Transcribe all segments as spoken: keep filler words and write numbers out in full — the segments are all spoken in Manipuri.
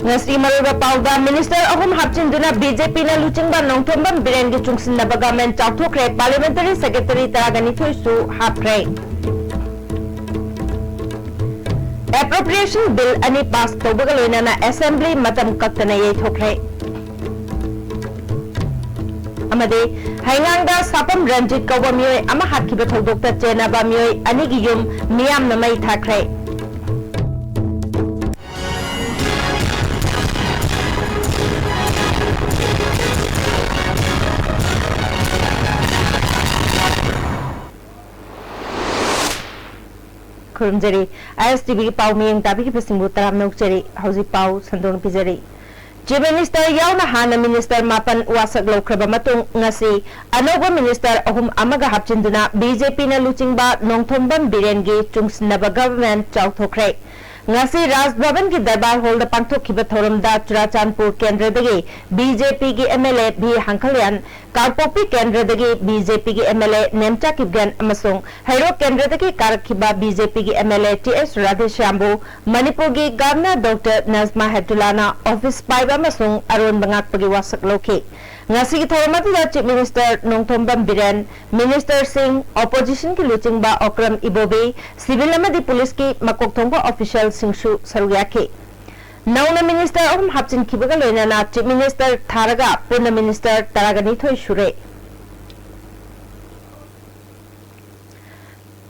ꯉꯁꯤ ꯃꯔꯨꯑꯣꯏꯕ ꯄꯥꯎꯗ, ꯃꯤꯅꯤꯁꯇꯔ ꯑꯍꯨꯝ ꯍꯥꯞꯆꯤꯟꯗꯨꯅ ꯕꯤ ꯖꯦ ꯄꯤꯅ ꯂꯨꯆꯤꯡꯕ ꯅꯣꯡꯊꯣꯝꯕꯝ ꯕꯤꯔꯦꯟꯒꯤ ꯆꯨꯡꯁꯤꯟꯅꯕ ꯒꯚꯔꯟꯃꯦꯟꯠ ꯆꯥꯎꯊꯣꯛꯈ꯭ꯔꯦ, ꯄꯥꯔꯂꯤꯌꯥꯃꯦꯟꯇꯔꯤ ꯁꯦꯀ꯭ꯔꯦꯇꯔꯤ ꯇꯔꯥꯒ ꯅꯤꯊꯣꯏꯁꯨ ꯍꯥꯞꯈ꯭ꯔꯦ꯫ ꯑꯦꯄ꯭ꯔꯣꯄ꯭ꯔꯤꯌꯦꯁꯟ ꯕꯤꯜ ꯑꯅꯤ ꯄꯥꯁ ꯇꯧꯕꯒ ꯂꯣꯏꯅꯅ ꯑꯦꯁꯦꯝꯕ꯭ꯂꯤ ꯃꯇꯝ ꯀꯛꯇꯅ ꯌꯩꯊꯣꯛꯈ꯭ꯔꯦ꯫ ꯑꯃꯗꯤ ꯍꯩꯉꯥꯡꯗ ꯁꯥꯄꯝ ꯔꯟꯖꯤꯠ ꯀꯧꯕ ꯃꯤꯑꯣꯏ ꯑꯃ ꯍꯥꯠꯈꯤꯕ ꯊꯧꯗꯣꯛꯇ ꯆꯦꯟꯅꯕ ꯃꯤꯑꯣꯏ ꯑꯅꯤꯒꯤ ꯌꯨꯝ ꯃꯤꯌꯥꯝꯅ ꯃꯩ ꯊꯥꯈ꯭ꯔꯦ꯫ ꯈꯨꯔꯨꯝꯖꯔꯤ꯫ ꯑꯥꯏ ꯑꯦꯁ ꯇꯤ ꯚꯤꯒꯤ ꯄꯥꯎ ꯃꯤꯠꯌꯦꯡ ꯇꯥꯕꯤꯔꯤꯕꯁꯤꯡꯕꯨ ꯇꯔꯥꯝꯅ ꯑꯣꯛꯆꯔꯤ꯫ ꯍꯧꯖꯤꯛ ꯄꯥꯎ ꯁꯟꯗꯣꯛꯅ ꯄꯤꯖꯔꯤ꯫ ꯆꯤꯐ ꯃꯤꯅꯤꯁꯇꯔ ꯌꯥꯎꯅ ꯍꯥꯟꯅ ꯃꯤꯅꯤꯁꯇꯔ ꯃꯥꯄꯟ ꯋꯥꯁꯛ ꯂꯧꯈ꯭ꯔꯕ ꯃꯇꯨꯡ, ꯉꯁꯤ ꯑꯅꯧꯕ ꯃꯤꯅꯤꯁꯇꯔ ꯑꯍꯨꯝ ꯑꯃꯒ ꯍꯥꯞꯆꯤꯟꯗꯨꯅ ꯕꯤ ꯖꯦ ꯄꯤꯅ ꯂꯨꯆꯤꯡꯕ ꯅꯣꯡꯊꯣꯝꯕꯝ ꯕꯤꯔꯦꯟꯒꯤ ꯆꯨꯡꯁꯤꯟꯅꯕ ꯒꯚꯔꯟꯃꯦꯟꯠ ꯆꯥꯎꯊꯣꯛꯈ꯭ꯔꯦ꯫ ꯉꯁꯤ ꯔꯥꯖ ꯚꯕꯟꯒꯤ ꯗꯔꯕꯥꯔ ꯍꯣꯜꯗ ꯄꯥꯡꯊꯣꯛꯈꯤꯕ ꯊꯧꯔꯝꯗ ꯆꯨꯔꯥꯆꯥꯟꯄꯨꯔ ꯀꯦꯟꯗ꯭ꯔꯗꯒꯤ ꯕꯤ ꯖꯦ ꯄꯤꯒꯤ M L A V Hangkhalian, Kangpokpi ꯀꯦꯟꯗ꯭ꯔꯗꯒꯤ ꯕꯤ ꯖꯦ ꯄꯤꯒꯤ M L A Nemcha Kipgen ꯑꯃꯁꯨꯡ ꯍꯩꯔꯣꯛ ꯀꯦꯟꯗ꯭ꯔꯗꯒꯤ ꯀꯥꯔꯛꯈꯤꯕ ꯕꯤ ꯖꯦ ꯄꯤꯒꯤ M L A T S ꯔꯥꯙꯦꯁ꯭ꯌꯥꯝꯕꯨ ꯃꯅꯤꯄꯨꯔꯒꯤ ꯒꯚꯔꯅꯔ ꯗꯣꯛꯇꯔ ꯅꯖꯃꯥ ꯍꯦꯞꯇꯨꯂꯥꯅ ꯑꯣꯐꯤꯁ ꯄꯥꯏꯕ ꯑꯃꯁꯨꯡ ꯑꯔꯣꯟꯕ ꯉꯥꯛꯄꯒꯤ ꯋꯥꯁꯛ ꯂꯧꯈꯤ꯫ ꯉꯁꯤꯒꯤ ꯊꯧꯔꯝ ꯑꯗꯨꯗ ꯆꯤꯐ ꯃꯤꯅꯤꯁꯇꯔ ꯅꯣꯡꯊꯣꯝꯕꯝ ꯕꯤꯔꯦꯟ, ꯃꯤꯅꯤꯁꯇꯔꯁꯤꯡ, ꯑꯣꯄꯣꯖꯤꯁꯟꯒꯤ ꯂꯨꯆꯤꯡꯕ ꯑꯣꯀ꯭ꯔꯝ ꯏꯕꯣꯕꯤ, ꯁꯤꯚꯤꯜ ꯑꯃꯗꯤ ꯄꯨꯂꯤꯁꯀꯤ ꯃꯀꯣꯛ ꯊꯣꯡꯕ ꯑꯣꯐꯤꯁꯤꯌꯦꯜꯁꯤꯡꯁꯨ ꯁꯔꯨꯛ ꯌꯥꯈꯤ꯫ ꯅꯧꯅ ꯃꯤꯅꯤꯁꯇꯔ ꯑꯍꯨꯝ ꯍꯥꯞꯆꯤꯟꯈꯤꯕꯒ ꯂꯣꯏꯅꯅ ꯆꯤꯐ ꯃꯤꯅꯤꯁꯇꯔ ꯊꯥꯔꯒ ꯄꯨꯟꯅ ꯃꯤꯅꯤꯁꯇꯔ ꯇꯔꯥꯒ ꯅꯤꯊꯣꯏ ꯁꯨꯔꯦ꯫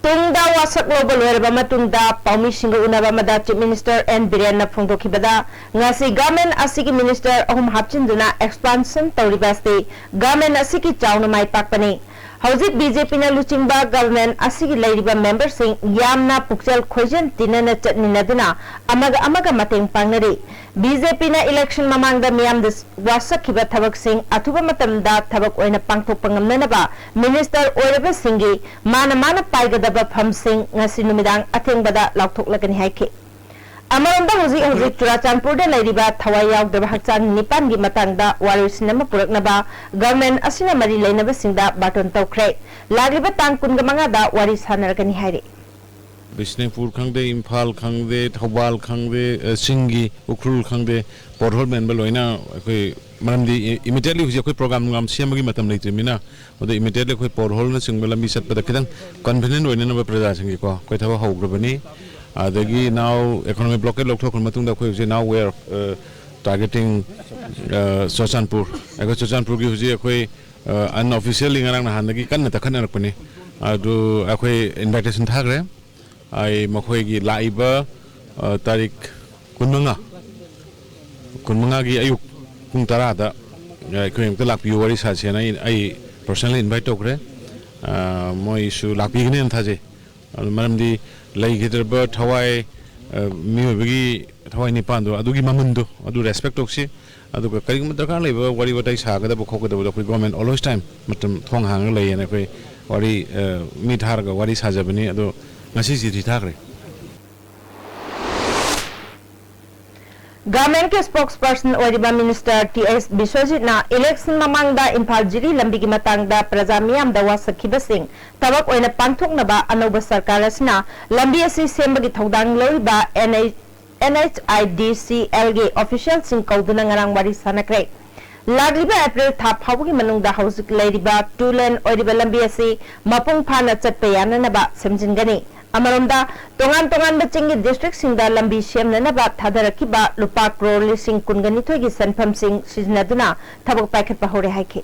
ꯇꯨꯡꯗ ꯋꯥꯁꯛ ꯂꯧꯕ ꯂꯣꯏꯔꯕ ꯃꯇꯨꯡꯗ ꯄꯥꯎꯃꯤꯁꯤꯡꯒ ꯎꯅꯕ ꯑꯃꯗ ꯆꯤꯐ ꯃꯤꯅꯤꯁꯇꯔ ꯑꯦꯟ ꯕꯤꯔꯦꯟꯅ ꯐꯣꯡꯗꯣꯛꯈꯤꯕꯗ, ꯉꯁꯤ ꯒꯚꯔꯟꯃꯦꯟꯠ ꯑꯁꯤꯒꯤ ꯃꯤꯅꯤꯁꯇꯔ ꯑꯍꯨꯝ ꯍꯥꯞꯆꯤꯟꯗꯨꯅ ꯑꯦꯛꯁꯄꯥꯟꯁꯟ ꯇꯧꯔꯤꯕ ꯑꯁꯤ ꯒꯚꯔꯟꯃꯦꯟꯠ ꯑꯁꯤꯒꯤ ꯆꯥꯎꯅ ꯃꯥꯏ ꯄꯥꯛꯄꯅꯤ꯫ ꯍꯧꯖꯤꯛ ꯕꯤ ꯖꯦ ꯄꯤꯅ ꯂꯨꯆꯤꯡꯕ ꯒꯚꯔꯟꯃꯦꯟꯠ ꯑꯁꯤꯒꯤ ꯂꯩꯔꯤꯕ ꯃꯦꯝꯕꯔꯁꯤꯡ ꯌꯥꯝꯅ ꯄꯨꯛꯆꯦꯜ ꯈꯣꯏꯖꯦꯜ ꯇꯤꯟꯅꯅ ꯆꯠꯃꯤꯟꯅꯗꯨꯅ ꯑꯃꯒ ꯑꯃꯒ ꯃꯇꯦꯡ ꯄꯥꯡꯅꯔꯤ꯫ ꯕꯤ ꯖꯦ ꯄꯤꯅ ꯏꯂꯦꯛꯁꯟ ꯃꯃꯥꯡꯗ ꯃꯤꯌꯥꯝꯗ ꯋꯥꯁꯛꯈꯤꯕ ꯊꯕꯛꯁꯤꯡ ꯑꯊꯨꯕ ꯃꯇꯝꯗ ꯊꯕꯛ ꯑꯣꯏꯅ ꯄꯥꯡꯊꯣꯛꯄ ꯉꯝꯅꯅꯕ ꯃꯤꯅꯤꯁꯇꯔ ꯑꯣꯏꯔꯕꯁꯤꯡꯒꯤ ꯃꯥꯅ ꯃꯥꯅ ꯄꯥꯏꯒꯗꯕ ꯐꯝꯁꯤꯡ ꯉꯁꯤ ꯅꯨꯃꯤꯗꯥꯡ ꯑꯊꯦꯡꯕꯗ ꯂꯥꯎꯊꯣꯛꯂꯒꯅꯤ ꯍꯥꯏꯈꯤ꯫ ꯑꯃꯔꯣꯝꯗ ꯍꯧꯖꯤꯛ ꯍꯧꯖꯤꯛ ꯆꯨꯔꯥꯆꯥꯟꯄꯨꯔꯗ ꯂꯩꯔꯤꯕ ꯊꯋꯥꯏ ꯌꯥꯎꯗꯕ ꯍꯛꯆꯥꯡ ꯅꯤꯄꯥꯟꯒꯤ ꯃꯇꯥꯡꯗ ꯋꯥꯔꯣꯏꯁꯤꯟ ꯑꯃ ꯄꯨꯔꯛꯅꯕ ꯒꯚꯔꯟꯃꯦꯟꯠ ꯑꯁꯤꯅ ꯃꯔꯤ ꯂꯩꯅꯕꯁꯤꯡꯗ ꯕꯥꯔꯇꯣꯟ ꯇꯧꯈ꯭ꯔꯦ꯫ ꯂꯥꯛꯂꯤꯕ ꯇꯥꯡ ꯀꯨꯟꯒ ꯃꯉꯥꯗ ꯋꯥꯔꯤ ꯁꯥꯟꯅꯔꯒꯅꯤ ꯍꯥꯏꯔꯤ꯫ ꯕꯤꯁꯅꯨꯄꯨꯔ ꯈꯪꯗꯦ, ꯏꯝꯐꯥꯜ ꯈꯪꯗꯦ, ꯊꯧꯕꯥꯜ ꯈꯪꯗꯦ, ꯑ, ꯆꯤꯡꯒꯤ ꯎꯈ꯭ꯔꯨꯜ ꯈꯪꯗꯦ, ꯄꯣꯠꯍꯣꯜ ꯃꯦꯟꯕ ꯂꯣꯏꯅ ꯑꯩꯈꯣꯏ, ꯃꯔꯝꯗꯤ ꯏ-, immediately ꯍꯧꯖꯤꯛ ꯑꯩꯈꯣꯏ program ꯅꯨꯡꯒ꯭ꯔꯥꯝ ꯁꯦꯝꯕꯒꯤ ꯃꯇꯝ ꯂꯩꯇ꯭ꯔꯤꯕꯅꯤꯅ, ꯑꯗꯣ immediately ꯑꯩꯈꯣꯏ ꯄꯣꯠꯍꯣꯜꯅꯆꯤꯡꯕ ꯂꯝꯕꯤ ꯆꯠꯄꯗ ꯈꯤꯇꯪ convenient ꯑꯣꯏꯅꯅꯕ ꯄ꯭ꯔꯖꯥꯁꯤꯡꯒꯤꯀꯣ ꯑꯩꯈꯣꯏ ꯊꯕꯛ ꯍꯧꯈ꯭ꯔꯕꯅꯤ꯫ ꯑꯗꯒꯤ now economic blockade ꯂꯧꯊꯣꯛꯈ꯭ꯔ ꯃꯇꯨꯡꯗ ꯑꯩꯈꯣꯏ ꯍꯧꯖꯤꯛ now we are, uh, targeting, uh, Churachandpur. ꯑꯩꯈꯣꯏ ꯆꯨꯔꯆꯥꯟꯄꯨꯔꯒꯤ ꯍꯧꯖꯤꯛ ꯑꯩꯈꯣꯏ, uh, unofficially ꯉꯔꯥꯡ ꯅꯍꯥꯟꯗꯒꯤ ꯀꯟꯅ ꯇꯛꯈꯠꯅꯔꯛꯄꯅꯤ꯫ ꯑꯗꯨ ꯑꯩꯈꯣꯏ invitation ꯊꯥꯈ꯭ꯔꯦ꯫ ꯑꯩ ꯃꯈꯣꯏꯒꯤ ꯂꯥꯛꯏꯕ, ꯑ, ꯇꯥꯔꯤꯛ ꯀꯨꯟꯃꯉꯥ, ꯀꯨꯟꯃꯉꯥꯒꯤ ꯑꯌꯨꯛ ꯄꯨꯡ ꯇꯔꯥꯗ, ꯑ, ꯑꯩꯈꯣꯏ ꯑꯃꯨꯛꯇ ꯂꯥꯛꯄꯤꯌꯨ, ꯋꯥꯔꯤ ꯁꯥꯁꯦꯅ ꯑꯩ, ꯑꯩ personally invite ꯇꯧꯈ꯭ꯔꯦ꯫ ꯑ, ꯃꯣꯏꯁꯨ ꯂꯥꯛꯄꯤꯒꯅꯦꯅ ꯊꯥꯖꯩ꯫ ꯑꯗꯨ ꯃꯔꯝꯗꯤ ꯂꯩꯈꯤꯗ꯭ꯔꯕ ꯊꯋꯥꯏ, ꯑ, ꯃꯤꯑꯣꯏꯕꯒꯤ ꯊꯋꯥꯏ ꯅꯤꯄꯥꯟꯗꯣ, ꯑꯗꯨꯒꯤ ꯃꯃꯟꯗꯣ, ꯑꯗꯨ respect ꯇꯧꯁꯤ꯫ ꯑꯗꯨꯒ ꯀꯔꯤꯒꯨꯝꯕ ꯗꯔꯀꯥꯔ ꯂꯩꯕ ꯋꯥꯔꯤ ꯋꯥꯇꯥꯏ ꯁꯥꯒꯗꯕ ꯈꯣꯠꯀꯗꯕꯗꯣ ꯑꯩꯈꯣꯏ government always time ꯃꯇꯝ ꯊꯣꯡ ꯍꯥꯡꯉꯒ ꯂꯩꯌꯦꯅ ꯑꯩꯈꯣꯏ ꯋꯥꯔꯤ, ꯑ, ꯃꯤ ꯊꯥꯔꯒ ꯋꯥꯔꯤ ꯁꯥꯖꯕꯅꯤ꯫ ꯑꯗꯣ ꯉꯁꯤ ꯆꯤꯊꯤ ꯊꯥꯈ꯭ꯔꯦ꯫ ꯒꯚꯔꯟꯃꯦꯟꯠꯀꯤ spokesperson ꯑꯣꯏꯔꯤꯕ ꯃꯤꯅꯤꯁꯇꯔ ꯇꯤ ꯑꯦꯁ ꯕꯤꯁ꯭ꯋꯖꯤꯠꯅ election ꯃꯃꯥꯡꯗ ꯏꯝꯐꯥꯜ ꯖꯤꯔꯤ ꯂꯝꯕꯤꯒꯤ ꯃꯇꯥꯡꯗ ꯄ꯭ꯔꯖꯥ ꯃꯤꯌꯥꯝꯗ ꯋꯥꯁꯛꯈꯤꯕꯁꯤꯡ ꯊꯕꯛ ꯑꯣꯏꯅ ꯄꯥꯡꯊꯣꯛꯅꯕ ꯑꯅꯧꯕ ꯁꯔꯀꯥꯔ ꯑꯁꯤꯅ ꯂꯝꯕꯤ ꯑꯁꯤ ꯁꯦꯝꯕꯒꯤ ꯊꯧꯗꯥꯡ ꯂꯧꯔꯤꯕ N H N H I D C ꯑꯦꯜꯒꯤ officialꯁꯤꯡ ꯀꯧꯗꯨꯅ ꯉꯔꯥꯡ ꯋꯥꯔꯤ ꯁꯥꯅꯈ꯭ꯔꯦ꯫ ꯂꯥꯛꯂꯤꯕ ꯑꯦꯄ꯭ꯔꯤꯜ ꯊꯥ ꯐꯥꯎꯕꯒꯤ ꯃꯅꯨꯡꯗ ꯍꯧꯖꯤꯛ ꯂꯩꯔꯤꯕ two lane ꯑꯣꯏꯔꯤꯕ ꯂꯝꯕꯤ ꯑꯁꯤ ꯃꯄꯨꯡ ꯐꯥꯅ ꯆꯠꯄ ꯌꯥꯅꯅꯕ ꯁꯦꯝꯖꯤꯟꯒꯅꯤ꯫ ꯑꯃꯔꯣꯝꯗ, ꯇꯣꯉꯥꯟ ꯇꯣꯉꯥꯟꯕ ꯆꯤꯡꯒꯤ districtꯁꯤꯡꯗ ꯂꯝꯕꯤ ꯁꯦꯝꯅꯅꯕ ꯊꯥꯗꯔꯛꯈꯤꯕ ꯂꯨꯄꯥ ꯀ꯭ꯔꯣꯔ ꯂꯤꯁꯤꯡ ꯀꯨꯟꯒ ꯅꯤꯊꯣꯏꯒꯤ ꯁꯦꯟꯐꯝꯁꯤꯡ ꯁꯤꯖꯤꯟꯅꯗꯨꯅ ꯊꯕꯛ ꯄꯥꯏꯈꯠꯄ ꯍꯧꯔꯦ ꯍꯥꯏꯈꯤ꯫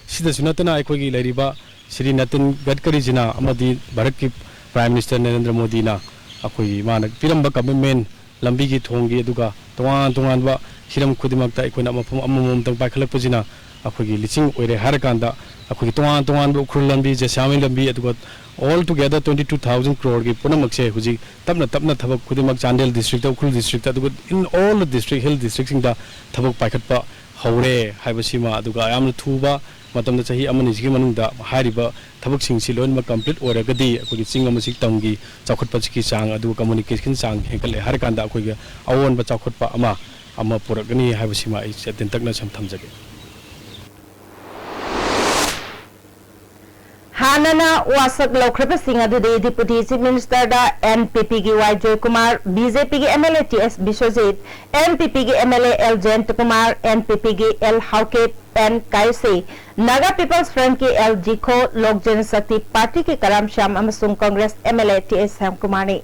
ꯁꯤꯗꯁꯨ ꯅꯠꯇꯅ ꯑꯩꯈꯣꯏꯒꯤ ꯂꯩꯔꯤꯕ ꯁ꯭ꯔꯤ ꯅꯤꯇꯤꯟ ꯒꯗꯀꯔꯤꯖꯤꯅ ꯑꯃꯗꯤ ꯚꯥꯔꯠꯀꯤ Prime Minister ꯅꯔꯦꯟꯗ꯭ꯔ ꯃꯣꯗꯤꯅ ꯑꯩꯈꯣꯏꯒꯤ ꯃꯥꯅ ꯄꯤꯔꯝꯕ commitment, ꯂꯝꯕꯤꯒꯤ ꯊꯣꯡꯒꯤ, ꯑꯗꯨꯒ ꯇꯣꯉꯥꯟ ꯇꯣꯉꯥꯟꯕ ꯍꯤꯔꯝ ꯈꯨꯗꯤꯡꯃꯛꯇ ꯑꯩꯈꯣꯏꯅ ꯃꯐꯝ ꯑꯃꯃꯝꯇꯪ ꯄꯥꯏꯈꯠꯂꯛꯄꯁꯤꯅ ꯑꯩꯈꯣꯏꯒꯤ ꯂꯤꯁꯤꯡ ꯑꯣꯏꯔꯦ ꯍꯥꯏꯔꯀꯥꯟꯗ, ꯑꯩꯈꯣꯏꯒꯤ ꯇꯣꯉꯥꯟ ꯇꯣꯉꯥꯟꯕ ꯎꯈ꯭ꯔꯨꯜ ꯂꯝꯕꯤ, ꯖꯦꯁꯥꯃꯤ ꯂꯝꯕꯤ, ꯑꯗꯨꯒ all together twenty two thousand crore ꯒꯤ ꯄꯨꯝꯅꯃꯛꯁꯦ ꯍꯧꯖꯤꯛ ꯇꯞꯅ ꯇꯞꯅ ꯊꯕꯛ ꯈꯨꯗꯤꯡꯃꯛ ꯆꯥꯟꯗꯦꯜ districtꯇ, ꯎꯈ꯭ꯔꯨꯜ districtꯇ, ꯑꯗꯨꯒ in all the district, hill districtꯁꯤꯡꯗ ꯊꯕꯛ ꯄꯥꯏꯈꯠꯄ ꯍꯧꯔꯦ ꯍꯥꯏꯕꯁꯤꯃ, ꯑꯗꯨꯒ ꯌꯥꯝꯅ ꯊꯨꯕ ꯃꯇꯝꯗ, ꯆꯍꯤ ꯑꯃ ꯑꯅꯤꯁꯤꯒꯤ ꯃꯅꯨꯡꯗ ꯍꯥꯏꯔꯤꯕ ꯊꯕꯛꯁꯤꯡꯁꯤ ꯂꯣꯏꯅꯃꯛ complete ꯑꯣꯏꯔꯒꯗꯤ ꯑꯩꯈꯣꯏꯒꯤ ꯆꯤꯡ ꯑꯃꯁꯤ ꯇꯝꯒꯤ ꯆꯥꯎꯈꯠꯄꯁꯤꯒꯤ ꯆꯥꯡ, ꯑꯗꯨꯒ communication ꯆꯥꯡ ꯍꯦꯟꯒꯠꯂꯦ ꯍꯥꯏꯔꯀꯥꯟꯗ ꯑꯩꯈꯣꯏꯒꯤ ꯑꯑꯣꯟꯕ ꯆꯥꯎꯈꯠꯄ ꯑꯃ, ꯑꯃ ꯄꯨꯔꯛꯀꯅꯤ ꯍꯥꯏꯕꯁꯤꯃ ꯑꯩ ꯇꯦꯟꯇꯛꯅ ꯁꯨꯝ ꯊꯝꯖꯒꯦ꯫ ꯍꯥꯟꯅ ꯅꯅ ꯋꯥꯁꯛ ꯂꯧꯈ꯭ꯔꯕꯁꯤꯡ ꯑꯗꯨꯗꯤ Deputy Chief Minister ꯗ N P P ꯒꯤ Y Joykumar, B J P ꯒꯤ M L A T S Biswajit, N P P ꯒꯤ M L A L ꯖꯌꯟꯇꯀꯨꯃꯥꯔ, N P P ꯒꯤ L Haokip, N ꯀꯥꯏꯁꯤ, Naga People's Front ꯀꯤ L ꯖꯤꯈꯣ, ꯂꯣꯛ ꯖꯅꯁꯛꯇꯤ ꯄꯥꯔꯇꯤꯒꯤ ꯀꯔꯥꯝ ꯁ꯭ꯌꯥꯝ ꯑꯃꯁꯨꯡ Congress M L A T S ꯁ꯭ꯌꯥꯝꯀꯨꯃꯥꯔꯅꯤ꯫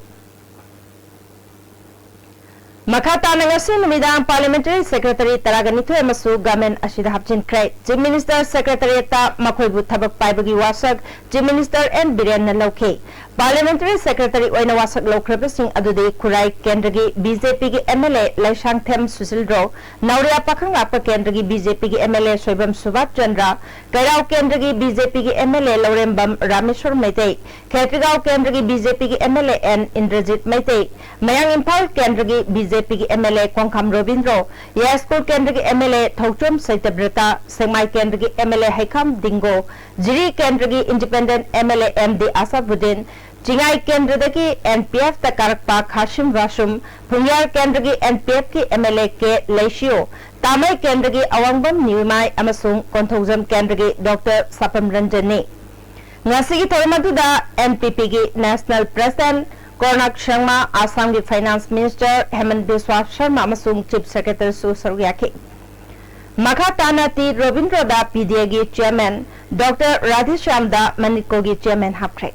ꯃꯈꯥ ꯇꯥꯅ ꯉꯁꯤ ꯅꯨꯃꯤꯗꯥꯡ Parliamentary Secretary ꯇꯔꯥꯒ ꯅꯤꯊꯣꯏ ꯑꯃꯁꯨ ꯒꯃꯦꯟ ꯑꯁꯤꯗ ꯍꯥꯞꯆꯤꯟꯈ꯭ꯔꯦ꯫ Chief Minister Secretariat ꯇ ꯃꯈꯣꯏꯕꯨ ꯊꯕꯛ ꯄꯥꯏꯕꯒꯤ ꯋꯥꯁꯛ Chief Minister N ꯕꯤꯔꯦꯟꯅ ꯂꯧꯈꯤ꯫ Parliamentary Secretary ꯑꯣꯏꯅ ꯋꯥꯁꯛ ꯂꯧꯈ꯭ꯔꯕꯁꯤꯡ ꯑꯗꯨꯗꯤ ꯈꯨꯔꯥꯏ ꯀꯦꯟꯗ꯭ꯔꯒꯤ B J P ꯒꯤ M L A ꯂꯩꯁꯥꯡꯊꯦꯝ ꯁꯨꯁꯤꯜꯔꯣ, ꯅꯥꯎꯔꯤꯌꯥ ꯄꯥꯈꯪꯂꯥꯛꯄ ꯀꯦꯟꯗ꯭ꯔꯒꯤ B J P ꯒꯤ M L A Soibam Subhas Chandra, ꯀꯩꯔꯥꯎ ꯀꯦꯟꯗ꯭ꯔꯒꯤ B J P ꯒꯤ M L A ꯂꯧꯔꯦꯝꯕꯝ ꯔꯥꯃꯦꯁ꯭ꯋꯔ ꯃꯩꯇꯩ, ꯈꯦꯇ꯭ꯔꯤꯒꯥꯎ ꯀꯦꯟꯗ꯭ꯔꯒꯤ B J P ꯒꯤ M L A N Indrajit Meitei, ꯃꯌꯥꯡ ꯏꯝꯐꯥꯜ ꯀꯦꯟꯗ꯭ꯔꯒꯤ B J P ꯒꯤ M L A ꯀꯣꯡꯈꯥꯝ ꯔꯣꯕꯤꯟꯗ꯭ꯔꯣ, ꯌꯥꯏꯁ꯭ꯀꯨꯜ ꯀꯦꯟꯗ꯭ꯔꯒꯤ M L A ꯊꯧꯆꯣꯝ ꯁꯩꯇꯕ꯭ꯔꯇ, ꯁꯦꯛꯃꯥꯏ ꯀꯦꯟꯗ꯭ꯔꯒꯤ M L A ꯍꯩꯈꯥꯝ ꯗꯤꯡꯒꯣ, ꯖꯤꯔꯤ ꯀꯦꯟꯗ꯭ꯔꯒꯤ Independent M L A M D ꯑꯁꯥꯕꯨꯗꯤꯟ, Chingai ꯀꯦꯟꯗ꯭ꯔꯗꯒꯤ N P F ꯇ ꯀꯥꯔꯛꯄ ꯈꯥꯁꯤꯝ ꯕꯥꯁꯨꯝ, ꯄꯨꯡꯌꯥꯔ ꯀꯦꯟꯗ꯭ꯔꯒꯤ N P F ꯀꯤ M L A K ꯂꯩꯁꯤꯌꯣ, ꯇꯥꯃꯩ ꯀꯦꯟꯗ꯭ꯔꯒꯤ ꯑꯋꯥꯡꯕꯝ ꯅꯤꯎꯃꯥꯏ ꯑꯃꯁꯨꯡ ꯀꯣꯟꯊꯧꯖꯝ ꯀꯦꯟꯗ꯭ꯔꯒꯤ Doctor ꯁꯥꯄꯝ ꯔꯟꯖꯟꯅꯤ꯫ ꯉꯁꯤꯒꯤ ꯊꯧꯔꯝ ꯑꯗꯨꯗ N P P ꯒꯤ National President ꯀꯣꯔꯅꯥꯛ ꯁꯪꯃꯥ, ꯑꯁꯥꯝꯒꯤ Finance Minister ꯍꯦꯃꯟ ꯕꯤꯁ꯭ꯋꯥ ꯁꯔꯃ ꯑꯃꯁꯨꯡ Chief Secretary ꯁꯨ ꯁꯔꯨꯛ ꯌꯥꯈꯤ꯫ ꯃꯈꯥ ꯇꯥꯅ ꯇꯤ ꯔꯣꯕꯤꯟꯗ꯭ꯔꯣꯗ P D A ꯒꯤ Chairman, Doctor ꯔꯥꯙꯦꯁ꯭ꯌꯥꯝꯗ ꯃꯅꯤꯠꯀꯣꯒꯤ Chairman ꯍꯥꯞꯈ꯭ꯔꯦ꯫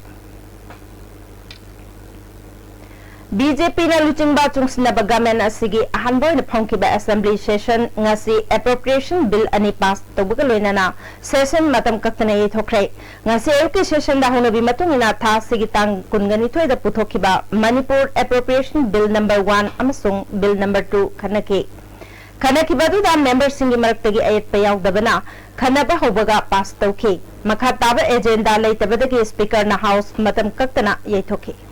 B J P ꯅ ꯂꯨꯆꯤꯡꯕ ꯆꯨꯡꯁꯤꯟꯅꯕ ꯒꯃꯦꯟ ꯑꯁꯤꯒꯤ ꯑꯍꯥꯟꯕ ꯑꯣꯏꯅ ꯐꯝꯈꯤꯕ Assembly Session ꯉꯁꯤ Appropriation Bill ꯑꯅꯤ pass ꯇꯧꯕꯒ ꯂꯣꯏꯅꯅ session ꯃꯇꯝ ꯀꯛꯇꯅ ꯌꯩꯊꯣꯛꯈ꯭ꯔꯦ꯫ ꯉꯁꯤ ꯑꯌꯨꯛꯀꯤ session ꯗ ꯍꯧꯅꯕꯤ ꯃꯇꯨꯡ ꯏꯟꯅ ꯊꯥ ꯑꯁꯤꯒꯤ ꯇꯥꯡ ꯀꯨꯟꯒ ꯅꯤꯊꯣꯏꯗ ꯄꯨꯊꯣꯛꯈꯤꯕ Manipur Appropriation Bill number one ꯑꯃꯁꯨꯡ Bill number two ꯈꯟꯅꯈꯤ꯫ ꯈꯟꯅꯈꯤꯕ ꯑꯗꯨꯗ member ꯁꯤꯡꯒꯤ ꯃꯔꯛꯇꯒꯤ ꯑꯌꯦꯠꯄ ꯌꯥꯎꯗꯕꯅ ꯈꯟꯅꯕ ꯍꯧꯕꯒ pass ꯇꯧꯈꯤ꯫ ꯃꯈꯥ ꯇꯥꯕ agenda ꯂꯩꯇꯕꯗꯒꯤ Speaker ꯅ House ꯃꯇꯝ ꯀꯛꯇꯅ ꯌꯩꯊꯣꯛꯈꯤ꯫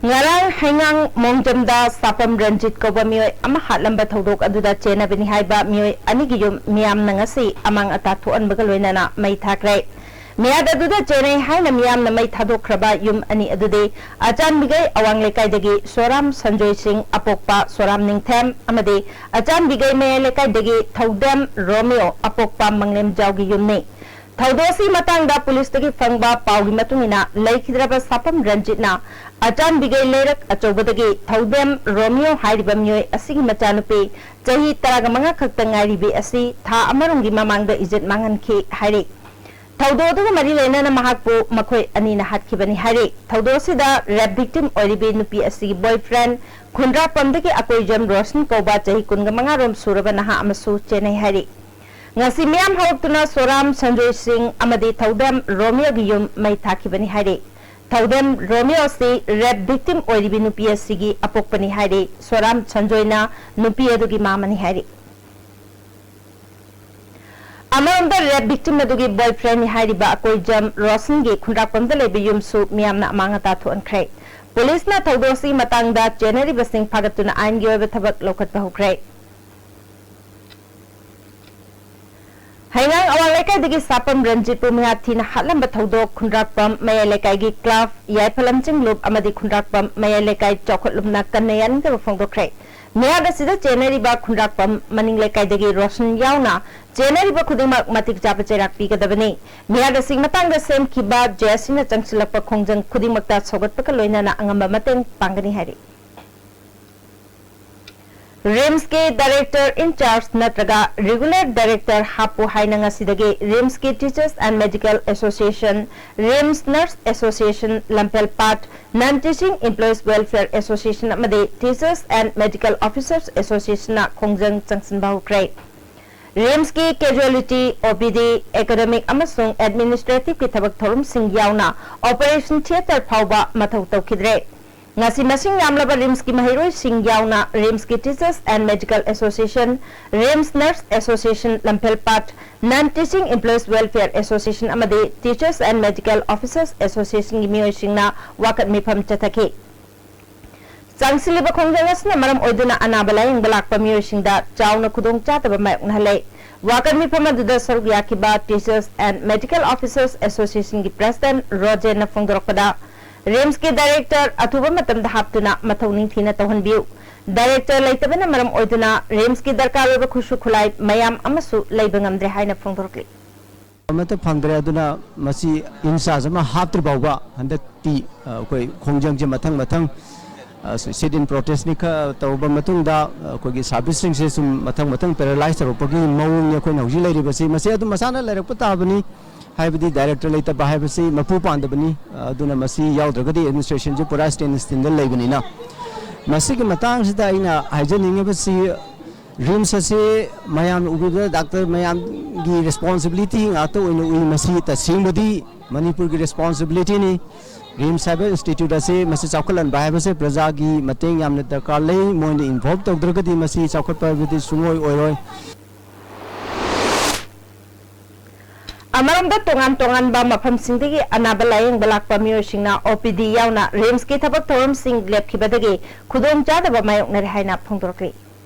ꯉꯔꯥꯡ ꯍꯩꯉꯥꯡ ꯃꯣꯡꯖꯝꯗ ꯁꯥꯄꯝ ꯔꯟꯖꯤꯠ ꯀꯧꯕ ꯃꯤꯑꯣꯏ ꯑꯃ ꯍꯥꯠꯂꯝꯕ ꯊꯧꯗꯣꯛ ꯑꯗꯨꯗ ꯆꯦꯟꯅꯕꯅꯤ ꯍꯥꯏꯕ ꯃꯤꯑꯣꯏ ꯑꯅꯤꯒꯤ ꯌꯨꯝ ꯃꯤꯌꯥꯝꯅ ꯉꯁꯤ ꯑꯃꯥꯡ ꯑꯇꯥ ꯊꯣꯛꯍꯟꯕꯒ ꯂꯣꯏꯅꯅ ꯃꯩ ꯊꯥꯈ꯭ꯔꯦ꯫ ꯃꯤꯍꯥꯠ ꯑꯗꯨꯗ ꯆꯦꯟꯅꯩ ꯍꯥꯏꯅ ꯃꯤꯌꯥꯝꯅ ꯃꯩ ꯊꯥꯗꯣꯛꯈ꯭ꯔꯕ ꯌꯨꯝ ꯑꯅꯤ ꯑꯗꯨꯗꯤ ꯑꯆꯥꯟꯕꯤꯒꯩ ꯑꯋꯥꯡ ꯂꯩꯀꯥꯏꯗꯒꯤ ꯁꯣꯔꯥꯝ ꯁꯟꯖꯣꯏ ꯁꯤꯡ ꯑꯄꯣꯛꯄ ꯁꯣꯔꯥꯝ ꯅꯤꯡꯊꯦꯝ ꯑꯃꯗꯤ ꯑꯆꯥꯟꯕꯤꯒꯩ ꯃꯌꯥꯏ ꯂꯩꯀꯥꯏꯗꯒꯤ ꯊꯧꯗꯦꯝ ꯔꯣꯃꯤꯌꯣ ꯑꯄꯣꯛꯄ ꯃꯪꯂꯦꯝꯖꯥꯎꯒꯤ ꯌꯨꯝꯅꯤ꯫ ꯊꯧꯗꯣꯛ ꯑꯁꯤ ꯃꯇꯥꯡꯗ ꯄꯨꯂꯤꯁꯇꯒꯤ ꯐꯪꯕ ꯄꯥꯎꯒꯤ ꯃꯇꯨꯡ ꯏꯟꯅ, ꯂꯩꯈꯤꯗ꯭ꯔꯕ ꯁꯥꯄꯝ ꯔꯟꯖꯤꯠꯅ ꯑꯆꯥꯟꯕꯤꯒꯩ ꯂꯩꯔꯛ ꯑꯆꯧꯕꯗꯒꯤ ꯊꯧꯗꯦꯝ ꯔꯣꯃꯤꯌꯣ ꯍꯥꯏꯔꯤꯕ ꯃꯤꯑꯣꯏ ꯑꯁꯤꯒꯤ ꯃꯆꯥꯅꯨꯄꯤ ꯆꯍꯤ ꯇꯔꯥꯒ ꯃꯉꯥ ꯈꯛꯇ ꯉꯥꯏꯔꯤꯕꯤ ꯑꯁꯤ ꯊꯥ ꯑꯃꯔꯣꯝꯒꯤ ꯃꯃꯥꯡꯗ ꯏꯖꯠ ꯃꯥꯡꯍꯟꯈꯤ ꯍꯥꯏꯔꯤ꯫ ꯊꯧꯗꯣꯛ ꯑꯗꯨꯒ ꯃꯔꯤ ꯂꯩꯅꯅ ꯃꯍꯥꯛꯄꯨ ꯃꯈꯣꯏ ꯑꯅꯤꯅ ꯍꯥꯠꯈꯤꯕꯅꯤ ꯍꯥꯏꯔꯤ꯫ ꯊꯧꯗꯣꯛ ꯑꯁꯤꯗ ꯔꯦꯞ ꯚꯤꯛꯇꯤꯝ ꯑꯣꯏꯔꯤꯕꯤ ꯅꯨꯄꯤ ꯑꯁꯤꯒꯤ ꯕꯣꯏꯐ꯭ꯔꯦꯟ ꯈꯨꯟꯗ꯭ꯔꯥꯛꯄꯝꯗꯒꯤ ꯑꯀꯣꯏꯖꯝ ꯔꯣꯁꯟ ꯀꯧꯕ ꯆꯍꯤ ꯀꯨꯟꯒ ꯃꯉꯥ ꯔꯣꯝ ꯁꯨꯔꯕ ꯅꯍꯥ ꯑꯃꯁꯨ ꯆꯦꯟꯅꯩ ꯍꯥꯏꯔꯤ꯫ ꯉꯁꯤ ꯃꯤꯌꯥꯝ ꯍꯧꯔꯛꯇꯨꯅ ꯁꯣꯔꯥꯝ ꯁꯟꯖꯣꯏ ꯁꯤꯡ ꯑꯃꯗꯤ ꯊꯧꯗꯦꯝ ꯔꯣꯃꯤꯌꯣꯒꯤ ꯌꯨꯝ ꯃꯩ ꯊꯥꯈꯤꯕꯅꯤ ꯍꯥꯏꯔꯤ꯫ ꯊꯧꯗꯦꯝ ꯔꯣꯃꯤꯌꯣ ꯑꯁꯤ ꯔꯦꯞ ꯚꯤꯛꯇꯤꯝ ꯑꯣꯏꯔꯤꯕꯤ ꯅꯨꯄꯤ ꯑꯁꯤꯒꯤ ꯑꯄꯣꯛꯄꯅꯤ ꯍꯥꯏꯔꯤ꯫ ꯁꯣꯔꯥꯝ ꯁꯟꯖꯣꯏꯅ ꯅꯨꯄꯤ ꯑꯗꯨꯒꯤ ꯃꯥꯃꯅꯤ ꯍꯥꯏꯔꯤ꯫ ꯑꯃꯔꯣꯝꯗ ꯔꯦꯞ ꯚꯤꯛꯇꯤꯝ ꯑꯗꯨꯒꯤ ꯕꯣꯏꯐ꯭ꯔꯦꯟꯅꯤ ꯍꯥꯏꯔꯤꯕ ꯑꯀꯣꯏꯖꯝ ꯔꯣꯁꯟꯒꯤ ꯈꯨꯟꯗ꯭ꯔꯥꯛꯄꯝꯗ ꯂꯩꯕ ꯌꯨꯝꯁꯨ ꯃꯤꯌꯥꯝꯅ ꯑꯃꯥꯡ ꯑꯇꯥ ꯊꯣꯛꯍꯟꯈ꯭ꯔꯦ꯫ ꯄꯨꯂꯤꯁꯅ ꯊꯧꯗꯣꯛ ꯑꯁꯤꯒꯤ ꯃꯇꯥꯡꯗ ꯆꯦꯟꯅꯔꯤꯕꯁꯤꯡ ꯐꯥꯒꯠꯇꯨꯅ ꯑꯥꯏꯟꯒꯤ ꯑꯣꯏꯕ ꯊꯕꯛ ꯂꯧꯈꯠꯄ ꯍꯧꯈ꯭ꯔꯦ꯫ ꯍꯩꯉꯥꯡ ꯑꯋꯥꯡ ꯂꯩꯀꯥꯏꯗꯒꯤ ꯁꯥꯄꯝ ꯔꯟꯖꯤꯠꯄꯨ ꯃꯤꯍꯥꯠ ꯊꯤꯅ ꯍꯥꯠꯂꯝꯕ ꯊꯧꯗꯣꯛ ꯈꯨꯟꯗ꯭ꯔꯥꯛꯄꯝ ꯃꯌꯥꯏ ꯂꯩꯀꯥꯏꯒꯤ ꯀ꯭ꯂꯥꯕ ꯌꯥꯏꯐꯂꯝ ꯆꯤꯡꯂꯨꯞ ꯑꯃꯗꯤ ꯈꯨꯟꯗ꯭ꯔꯥꯛꯄꯝ ꯃꯌꯥꯏ ꯂꯩꯀꯥꯏ ꯆꯥꯎꯈꯠꯂꯨꯞꯅ ꯀꯟꯅ ꯌꯥꯅꯤꯡꯗꯕ ꯐꯣꯡꯗꯣꯛꯈ꯭ꯔꯦ꯫ ꯃꯤꯍꯥꯠ ꯑꯁꯤꯗ ꯆꯦꯟꯅꯔꯤꯕ ꯈꯨꯟꯗ꯭ꯔꯥꯛꯄꯝ ꯃꯅꯤꯡ ꯂꯩꯀꯥꯏꯗꯒꯤ ꯔꯣꯁꯟ ꯌꯥꯎꯅ ꯆꯦꯟꯅꯔꯤꯕ ꯈꯨꯗꯤꯡꯃꯛ ꯃꯇꯤꯛ ꯆꯥꯕ ꯆꯩꯔꯥꯛ ꯄꯤꯒꯗꯕꯅꯤ꯫ ꯃꯤꯍꯥꯠ ꯑꯁꯤꯒꯤ ꯃꯇꯥꯡꯗ ꯁꯦꯝꯈꯤꯕ ꯖꯦ ꯑꯦꯁ ꯁꯤꯅ ꯆꯪꯁꯤꯜꯂꯛꯄ ꯈꯣꯡꯖꯪ ꯈꯨꯗꯤꯡꯃꯛꯇ ꯁꯧꯒꯠꯄꯒ ꯂꯣꯏꯅꯅ ꯑꯉꯝꯕ ꯃꯇꯦꯡ ꯄꯥꯡꯒꯅꯤ ꯍꯥꯏꯔꯤ꯫ ꯔꯤꯝꯁꯀꯤ ꯗꯥꯏꯔꯦꯛꯇꯔ ꯏꯟ ꯆꯥꯔꯖ ꯅꯠꯇ꯭ꯔꯒ ꯔꯤꯒꯨꯂꯔ ꯗꯥꯏꯔꯦꯛꯇꯔ ꯍꯥꯞꯄꯨ ꯍꯥꯏꯅ ꯉꯁꯤꯗꯒꯤ ꯔꯤꯝꯁꯀꯤ teachers and medical association, RIMS nurses association, Lamphelpat, non teaching employees welfare association ꯑꯃꯗꯤ ꯇꯤꯆꯔꯁ ꯑꯦꯟ ꯃꯦꯗꯤꯀꯦꯜ ꯑꯣꯐꯤꯁꯔꯁ ꯑꯦꯁꯣꯁꯤꯌꯦꯁꯟꯅ ꯈꯣꯡꯖꯪ ꯆꯪꯁꯤꯟꯕ ꯍꯧꯈ꯭ꯔꯦ꯫ ꯔꯤꯝꯁꯀꯤ ꯀꯦꯖꯨꯋꯦꯂꯤꯇꯤ, ꯑꯣ ꯄꯤ ꯗꯤ, ꯑꯦꯀꯥꯗꯦꯃꯤꯛ ꯑꯃꯁꯨꯡ ꯑꯦꯗꯃꯤꯅꯤꯁꯇ꯭ꯔꯦꯇꯤꯚꯀꯤ ꯊꯕꯛ ꯊꯧꯔꯝꯁꯤꯡ ꯌꯥꯎꯅ ꯑꯣꯄꯔꯦꯁꯟ ꯊꯤꯌꯦꯇꯔ ꯐꯥꯎꯕ ꯃꯊꯧ ꯇꯧꯈꯤꯗ꯭ꯔꯦ꯫ ꯉꯁꯤ ꯃꯁꯤꯡ ꯌꯥꯝꯂꯕ ꯔꯤꯝꯁꯀꯤ ꯃꯍꯩꯔꯣꯏꯁꯤꯡ ꯌꯥꯎꯅ ꯔꯤꯝꯁꯀꯤ teachers and medical association, RIMS nurses association Lamphelpat, non teaching employees welfare association ꯑꯃꯗꯤ ꯇꯤꯆꯔꯁ ꯑꯦꯟ ꯃꯦꯗꯤꯀꯦꯜ ꯑꯣꯐꯤꯁꯔꯁ ꯑꯦꯁꯣꯁꯤꯌꯦꯁꯟꯒꯤ ꯃꯤꯑꯣꯏꯁꯤꯡꯅ ꯋꯥꯀꯠ ꯃꯤꯐꯝ ꯆꯠꯊꯈꯤ꯫ ꯆꯪꯁꯤꯜꯂꯤꯕ ꯈꯣꯡꯖꯪ ꯑꯁꯤꯅ ꯃꯔꯝ ꯑꯣꯏꯗꯨꯅ ꯑꯅꯥꯕ ꯂꯥꯌꯦꯡꯕ ꯂꯥꯛꯄ ꯃꯤꯑꯣꯏꯁꯤꯡꯗ ꯆꯥꯎꯅ ꯈꯨꯗꯣꯡꯆꯥꯗꯕ ꯃꯥꯌꯣꯛꯅꯍꯜꯂꯦ꯫ ꯋꯥꯀꯠ ꯃꯤꯐꯝ ꯑꯗꯨꯗ ꯁꯔꯨꯛ ꯌꯥꯈꯤꯕ Teachers and Medical Officers Associationꯒꯤ President ꯔꯣꯖꯦꯟꯅ ꯐꯣꯡꯗꯣꯔꯛꯄꯗ, RIMSꯀꯤ Director ꯑꯊꯨꯕ ꯃꯇꯝꯗ ꯍꯥꯞꯇꯨꯅ ꯃꯊꯧ ꯅꯤꯡꯊꯤꯅ ꯇꯧꯍꯟꯕꯤꯌꯨ꯫ Director ꯂꯩꯇꯕꯅ ꯃꯔꯝ ꯑꯣꯏꯗꯨꯅ RIMSꯀꯤ ꯗꯔꯀꯥꯔ ꯑꯣꯏꯕ ꯈꯨꯠꯁꯨ ꯈꯨꯠꯂꯥꯏ ꯃꯌꯥꯝ ꯑꯃꯁꯨ ꯂꯩꯕ ꯉꯝꯗ꯭ꯔꯦ ꯍꯥꯏꯅ ꯐꯣꯡꯗꯣꯔꯛꯂꯤ꯫ ꯑꯃꯠꯇ ꯐꯪꯗ꯭ꯔꯦ꯫ ꯑꯗꯨꯅ ꯃꯁꯤ INSARG ꯑꯃ ꯍꯥꯞꯇ꯭ꯔꯤ ꯐꯥꯎꯕ ꯍꯟꯗꯛꯇꯤ, ꯑ, ꯑꯩꯈꯣꯏ ꯈꯣꯡꯖꯪꯁꯦ ꯃꯊꯪ ꯃꯊꯪ, ꯑ, sit-in protestꯅꯤ ꯈꯔ ꯇꯧꯔꯕ ꯃꯇꯨꯡꯗ, ꯑ, ꯑꯩꯈꯣꯏꯒꯤ serviceꯁꯤꯡꯁꯦ ꯁꯨꯝ ꯃꯊꯪ ꯃꯊꯪ paralyze ꯇꯧꯔꯛꯄꯒꯤ ꯃꯑꯣꯡꯅꯤ ꯑꯩꯈꯣꯏꯅ ꯍꯧꯖꯤꯛ ꯂꯩꯔꯤꯕꯁꯤ꯫ ꯃꯁꯤ ꯑꯗꯨꯝ ꯃꯁꯥꯅ ꯂꯩꯔꯛꯄ ꯇꯥꯕꯅꯤ, ꯍꯥꯏꯕꯗꯤ Director ꯂꯩꯇꯕ ꯍꯥꯏꯕꯁꯤ ꯃꯄꯨ ꯄꯥꯟꯗꯕꯅꯤ꯫ ꯑ, ꯑꯗꯨꯅ ꯃꯁꯤ ꯌꯥꯎꯗ꯭ꯔꯒꯗꯤ administrationꯁꯦ ꯄꯨꯔꯥ standstill ꯂꯩꯕꯅꯤꯅ, ꯃꯁꯤꯒꯤ ꯃꯇꯥꯡꯁꯤꯗ ꯑꯩꯅ ꯍꯥꯏꯖꯅꯤꯡꯉꯤꯕꯁꯤ, RIMS ꯑꯁꯤ ꯃꯌꯥꯝꯅ ꯎꯕꯤꯕꯗ doctor ꯃꯌꯥꯝꯒꯤ responsibility ꯉꯥꯛꯇ ꯑꯣꯏꯅ ꯎꯏ꯫ ꯃꯁꯤ ꯇꯁꯦꯡꯕꯗꯤ ꯃꯅꯤꯄꯨꯔꯒꯤ responsibilityꯅꯤ꯫ RIMS ꯍꯥꯏꯕ institute ꯑꯁꯤ ꯃꯁꯤ ꯆꯥꯎꯈꯠꯍꯟꯕ ꯍꯥꯏꯕꯁꯦ ꯄ꯭ꯔꯖꯥꯒꯤ ꯃꯇꯦꯡ ꯌꯥꯝꯅ ꯗꯔꯀꯥꯔ ꯂꯩ꯫ ꯃꯣꯏꯅ involve ꯇꯧꯗ꯭ꯔꯒꯗꯤ ꯃꯁꯤ ꯆꯥꯎꯈꯠꯄ ꯍꯥꯏꯕꯗꯤ ꯁꯨꯡꯑꯣꯏ ꯑꯣꯏꯔꯣꯏ꯫ ꯑꯃꯔꯣꯝꯗ, ꯇꯣꯉꯥꯟ ꯇꯣꯉꯥꯟꯕ ꯃꯐꯝꯁꯤꯡꯗꯒꯤ ꯑꯅꯥꯕ ꯂꯥꯌꯦꯡꯕ ꯂꯥꯛꯄ ꯃꯤꯑꯣꯏꯁꯤꯡꯅ OPD ꯌꯥꯎꯅ RIMSꯀꯤ ꯊꯕꯛ ꯊꯧꯔꯝꯁꯤꯡ ꯂꯦꯞꯈꯤꯕꯗꯒꯤ ꯈꯨꯗꯣꯡꯆꯥꯗꯕ ꯃꯥꯌꯣꯛꯅꯔꯦ ꯍꯥꯏꯅ ꯐꯣꯡꯗꯣꯔꯛꯂꯤ꯫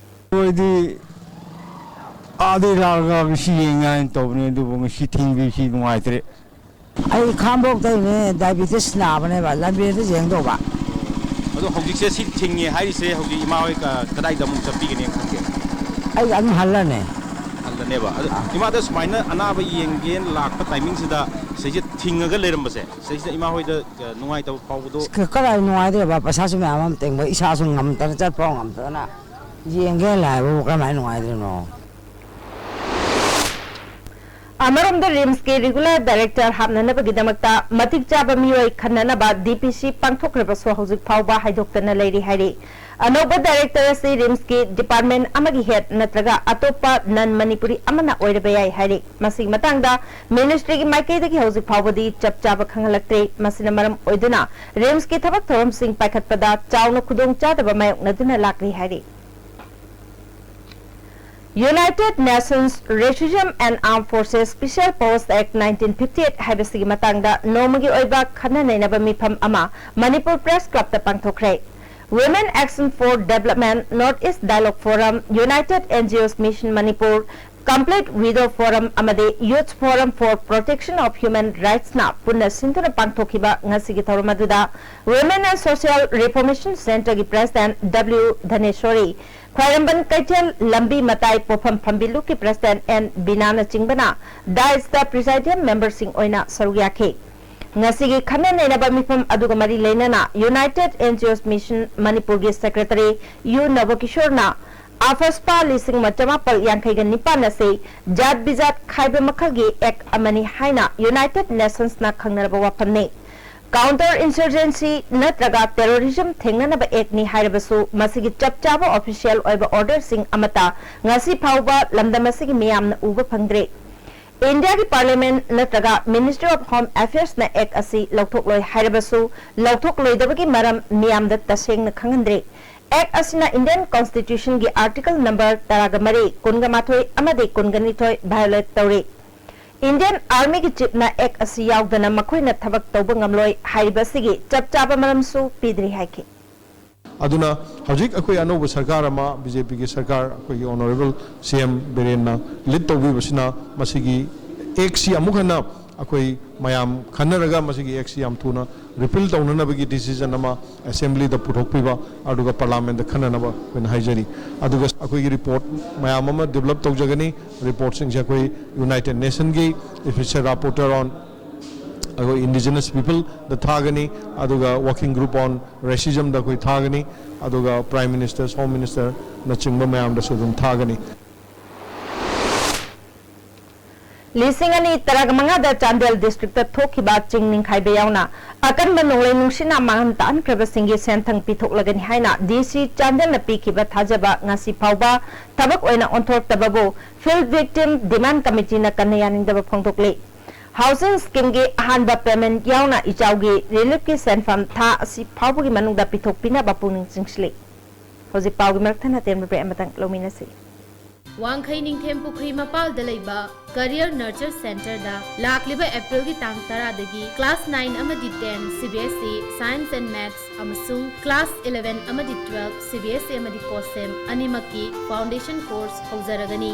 ꯑꯩꯈꯣꯏꯗꯤ ꯑꯥꯗꯩ ꯂꯥꯛꯑꯒ ꯉꯁꯤ ꯌꯦꯡꯉꯦ ꯍꯥꯏꯅ ꯇꯧꯕꯅꯦ, ꯑꯗꯨꯕꯨ ꯉꯁꯤ ꯊꯤꯡꯕꯁꯤ ꯅꯨꯡꯉꯥꯏꯇ꯭ꯔꯦ꯫ ꯑꯩ ꯈꯥꯡꯕꯣꯛꯇꯩꯅꯦ, diabetes ꯅꯥꯕꯅꯦꯕ, ꯂꯝꯕꯦꯟꯗ ꯌꯦꯡꯗꯧꯕ꯫ ꯑꯗꯣ ꯍꯧꯖꯤꯛꯁꯦ ꯁꯤ ꯊꯤꯡꯉꯦ ꯍꯥꯏꯔꯤꯁꯦ, ꯍꯧꯖꯤꯛ ꯏꯃꯥ ꯍꯣꯏ ꯀ-, ꯀꯗꯥꯏꯗ ꯑꯃꯨꯛ ꯆꯠꯄꯤꯒꯅꯤ ꯈꯟꯒꯦ? ꯑꯩ ꯑꯗꯨꯝ ꯍꯜꯂꯅꯤ꯫ ꯍꯜꯂꯅꯦꯕ꯫ ꯑꯗꯣ ꯑꯥ꯫ ꯏꯃꯥꯗ ꯁꯨꯃꯥꯏꯅ ꯑꯅꯥꯕ ꯌꯦꯡꯒꯦꯅ ꯂꯥꯛꯄ timingꯁꯤꯗ ꯁꯤꯁꯦ ꯊꯤꯡꯉꯒ ꯂꯩꯔꯝꯕꯁꯦ, ꯁꯤꯁꯤꯗ ꯏꯃꯥ ꯍꯣꯏꯗ, ꯑ, ꯅꯨꯡꯉꯥꯏꯇꯕ ꯐꯥꯎꯕꯗꯣ? ꯀ-, ꯀꯗꯥꯏ ꯅꯨꯡꯉꯥꯏꯗꯣꯏꯕ? ꯄꯩꯁꯥꯁꯨ ꯃꯌꯥꯝ ꯑꯃ ꯇꯤꯡꯕ, ꯏꯁꯥꯁꯨ ꯉꯝꯗꯅ, ꯆꯠꯄ ꯉꯝꯗꯅ ꯌꯦꯡꯒꯦꯅ ꯂꯥꯛꯑꯦꯕꯨ ꯀꯃꯥꯏꯅ ꯅꯨꯡꯉꯥꯏꯗꯣꯏꯅꯣ? ꯑꯃꯔꯣꯝꯗ, RIMSꯀꯤ regular director ꯍꯥꯞꯅꯅꯕꯒꯤꯗꯃꯛꯇ ꯃꯇꯤꯛ ꯆꯥꯕ ꯃꯤꯑꯣꯏ ꯈꯟꯅꯅꯕ DPC ꯄꯥꯡꯊꯣꯛꯈ꯭ꯔꯕꯁꯨ ꯍꯧꯖꯤꯛ ꯐꯥꯎꯕ ꯍꯥꯏꯗꯣꯛꯇꯅ ꯂꯩꯔꯤ ꯍꯥꯏꯔꯤ꯫ ꯑꯅꯧꯕ director ꯑꯁꯤ RIMSꯀꯤ department ꯑꯃꯒꯤ head ꯅꯠꯇ꯭ꯔꯒ ꯑꯇꯣꯞꯄ non ꯃꯅꯤꯄꯨꯔꯤ ꯑꯃꯅ ꯑꯣꯏꯔꯕ ꯌꯥꯏ ꯍꯥꯏꯔꯤ꯫ ꯃꯁꯤꯒꯤ ꯃꯇꯥꯡꯗ ministryꯒꯤ ꯃꯥꯏꯀꯩꯗꯒꯤ ꯍꯧꯖꯤꯛ ꯐꯥꯎꯕꯗꯤ ꯆꯞ ꯆꯥꯕ ꯈꯪꯍꯜꯂꯛꯇ꯭ꯔꯤ꯫ ꯃꯁꯤꯅ ꯃꯔꯝ ꯑꯣꯏꯗꯨꯅ RIMSꯀꯤ ꯊꯕꯛ ꯊꯧꯔꯝꯁꯤꯡ ꯄꯥꯏꯈꯠꯄꯗ ꯆꯥꯎꯅ ꯈꯨꯗꯣꯡꯆꯥꯗꯕ ꯃꯥꯌꯣꯛꯅꯗꯨꯅ ꯂꯥꯛꯂꯤ ꯍꯥꯏꯔꯤ꯫ United Nations Racism and Armed Forces Special Powers Act nineteen fifty-eight ꯍꯥꯏꯕꯁꯤꯒꯤ ꯃꯇꯥꯡꯗ ꯅꯣꯡꯃꯒꯤ ꯑꯣꯏꯕ ꯈꯟꯅ ꯅꯩꯅꯕ ꯃꯤꯐꯝ ꯑꯃ Manipur Press Clubꯇ ꯄꯥꯡꯊꯣꯛꯈ꯭ꯔꯦ꯫ Women Action for Development, North East Dialogue Forum, United NGOs Mission Manipur, Complete Widow Forum ꯑꯃꯗꯤ Youth Forum for Protection of Human Rightsꯅ ꯄꯨꯟꯅ ꯁꯤꯟꯗꯨꯅ ꯄꯥꯡꯊꯣꯛꯈꯤꯕ ꯉꯁꯤꯒꯤ ꯊꯧꯔꯝ ꯑꯗꯨꯗ Women and Social Reformation Centreꯒꯤ President W ꯙꯅꯦꯁꯣꯔꯤ, ꯈ꯭ꯋꯥꯏꯔꯝꯕꯟ ꯀꯩꯊꯦꯜ ꯂꯝꯕꯤ ꯃꯇꯥꯏ ꯄꯣꯠꯐꯝ ꯐꯝꯕꯤ ꯂꯨꯞꯀꯤ President N ꯕꯤꯅꯥꯅꯆꯤꯡꯕꯅ dais ꯇ presidium memberꯁꯤꯡ ꯑꯣꯏꯅ ꯁꯔꯨꯛ ꯌꯥꯈꯤ꯫ ꯉꯁꯤꯒꯤ ꯈꯟꯅ ꯅꯩꯅꯕ ꯃꯤꯐꯝ ꯑꯗꯨꯒ ꯃꯔꯤ ꯂꯩꯅꯅ United N G Os Mission ꯃꯅꯤꯄꯨꯔꯒꯤ Secretary ꯌꯨ ꯅꯕꯀꯤꯁꯣꯔꯅ AFSPA ꯂꯤꯁꯤꯡ ꯑꯃ ꯆꯃꯥꯄꯜ ꯌꯥꯡꯈꯩꯒ ꯅꯤꯄꯥꯟ ꯑꯁꯤ ꯖꯥꯠ ꯕꯤꯖꯥꯠ ꯈꯥꯏꯕ ꯃꯈꯜꯒꯤ act ꯑꯃꯅꯤ ꯍꯥꯏꯅ United Nationsꯅ ꯈꯪꯅꯔꯕ ꯋꯥꯐꯝꯅꯤ꯫ Counter insurgency ꯅꯠꯇ꯭ꯔꯒ terrorism ꯊꯦꯡꯅꯅꯕ actꯅꯤ ꯍꯥꯏꯔꯕꯁꯨ ꯃꯁꯤꯒꯤ ꯆꯞ ꯆꯥꯕ official ꯑꯣꯏꯕ orderꯁꯤꯡ ꯑꯃꯠꯇ ꯉꯁꯤ ꯐꯥꯎꯕ ꯂꯝꯗꯝ ꯑꯁꯤꯒꯤ ꯃꯤꯌꯥꯝꯅ ꯎꯕ ꯐꯪꯗ꯭ꯔꯤ꯫ ꯏꯟꯗꯤꯌꯥꯒꯤ Parliament ꯅꯠꯇ꯭ꯔꯒ Ministry of Home Affairsꯅ act ꯑꯁꯤ ꯂꯧꯊꯣꯛꯂꯣꯏ ꯍꯥꯏꯔꯕꯁꯨ ꯂꯧꯊꯣꯛꯂꯣꯏꯗꯕꯒꯤ ꯃꯔꯝ ꯃꯤꯌꯥꯝꯗ ꯇꯁꯦꯡꯅ ꯈꯪꯍꯟꯗ꯭ꯔꯤ꯫ Act ꯑꯁꯤꯅ Indian Constitutionꯒꯤ Article number ꯇꯔꯥꯒ ꯃꯔꯤ, ꯀꯨꯟꯒ ꯃꯥꯊꯣꯏ ꯑꯃꯗꯤ ꯀꯨꯟꯒ ꯅꯤꯊꯣꯏ violate ꯇꯧꯔꯤ꯫ Indian Armyꯒꯤ chiefꯅ act ꯑꯁꯤ ꯌꯥꯎꯗꯅ ꯃꯈꯣꯏꯅ ꯊꯕꯛ ꯇꯧꯕ ꯉꯝꯂꯣꯏ ꯍꯥꯏꯔꯤꯕ ꯑꯁꯤꯒꯤ ꯆꯞ ꯆꯥꯕ ꯃꯔꯝꯁꯨ ꯄꯤꯗ꯭ꯔꯤ ꯍꯥꯏꯈꯤ꯫ ꯑꯗꯨꯅ ꯍꯧꯖꯤꯛ ꯑꯩꯈꯣꯏ ꯑꯅꯧꯕ ꯁꯔꯀꯥꯔ ꯑꯃ, BJPꯒꯤ ꯁꯔꯀꯥꯔ, ꯑꯩꯈꯣꯏꯒꯤ Honourable C M ꯕꯤꯔꯦꯟꯅ lead ꯇꯧꯕꯤꯕꯁꯤꯅ ꯃꯁꯤꯒꯤ actꯁꯤ ꯑꯃꯨꯛ ꯍꯟꯅ ꯑꯩꯈꯣꯏ ꯃꯌꯥꯝ ꯈꯟꯅꯔꯒ ꯃꯁꯤꯒꯤ actꯁꯤ ꯌꯥꯝ ꯊꯨꯅ repeal ꯇꯧꯅꯅꯕꯒꯤ decision ꯑꯃ Assemblyꯗ ꯄꯨꯊꯣꯛꯄꯤꯕ, ꯑꯗꯨꯒ Parliamentꯇ ꯈꯟꯅꯅꯕ ꯑꯩꯈꯣꯏꯅ ꯍꯥꯏꯖꯔꯤ꯫ ꯑꯗꯨꯒ ꯑꯩꯈꯣꯏꯒꯤ report ꯃꯌꯥꯝ ꯑꯃ develop ꯇꯧꯖꯒꯅꯤ꯫ Reportꯁꯤꯡꯁꯦ ꯑꯩꯈꯣꯏ United Nationꯒꯤ Special Rapporteur on ꯑꯩꯈꯣꯏ Indigenous Peopleꯗ ꯊꯥꯒꯅꯤ, ꯑꯗꯨꯒ Working Group on Racismꯗ ꯑꯩꯈꯣꯏ ꯊꯥꯒꯅꯤ, ꯑꯗꯨꯒ Prime Minister, Home Ministerꯅꯆꯤꯡꯕ ꯃꯌꯥꯝꯗꯁꯨ ꯑꯗꯨꯝ ꯊꯥꯒꯅꯤ꯫ ꯂꯤꯁꯤꯡ ꯑꯅꯤ ꯇꯔꯥꯃꯉꯥꯗ ꯆꯥꯟꯗꯦꯜ districtꯇ ꯊꯣꯛꯈꯤꯕ ꯆꯤꯡ ꯅꯤꯡꯈꯥꯏꯕ ꯌꯥꯎꯅ ꯑꯀꯟꯕ ꯅꯣꯡꯂꯩ ꯅꯨꯡꯁꯤꯠꯅ ꯃꯥꯡꯍꯟ ꯇꯥꯛꯍꯟꯈ꯭ꯔꯕꯁꯤꯡꯒꯤ ꯁꯦꯟꯊꯪ ꯄꯤꯊꯣꯛꯂꯒꯅꯤ ꯍꯥꯏꯅ DC ꯆꯥꯟꯗꯦꯜꯅ ꯄꯤꯈꯤꯕ ꯊꯥꯖꯕ ꯉꯁꯤ ꯐꯥꯎꯕ ꯊꯕꯛ ꯑꯣꯏꯅ ꯑꯣꯟꯊꯣꯔꯛꯇꯕꯕꯨ Field Victim Demand Committeeꯅ ꯀꯟꯅ ꯌꯥꯅꯤꯡꯗꯕ ꯐꯣꯡꯗꯣꯛꯂꯤ꯫ Housing schemeꯒꯤ ꯑꯍꯥꯟꯕ payment ꯌꯥꯎꯅ ꯏꯆꯥꯎꯒꯤ reliefꯀꯤ ꯁꯦꯟꯐꯝ ꯊꯥ ꯑꯁꯤ ꯐꯥꯎꯕꯒꯤ ꯃꯅꯨꯡꯗ ꯄꯤꯊꯣꯛꯄꯤꯅꯕ ꯄꯨꯛꯅꯤꯡ ꯆꯤꯡꯁꯤꯜꯂꯤ꯫ ꯍꯧꯖꯤꯛ ꯄꯥꯎꯒꯤ ꯃꯔꯛ ꯊꯠꯅ ꯑꯇꯦꯟꯕ break ꯑꯃꯇꯪ ꯂꯧꯃꯤꯟꯅꯁꯤ꯫ ꯋꯥꯡꯈꯩ ꯅꯤꯡꯊꯦꯝ ꯄꯨꯈ꯭ꯔꯤ ꯃꯄꯥꯜꯗ ꯂꯩꯕ Career Nurture Centreꯗ ꯂꯥꯛꯂꯤꯕ Aprilꯒꯤ ꯇꯥꯡ ꯇꯔꯥꯗꯒꯤ class nine ꯑꯃꯗꯤ ten CBSE Science and Maths ꯑꯃꯁꯨꯡ class eleven ꯑꯃꯗꯤ twelve CBSE ꯑꯃꯗꯤ COSEM ꯑꯅꯤꯃꯛꯀꯤ foundation course ꯍꯧꯖꯔꯒꯅꯤ꯫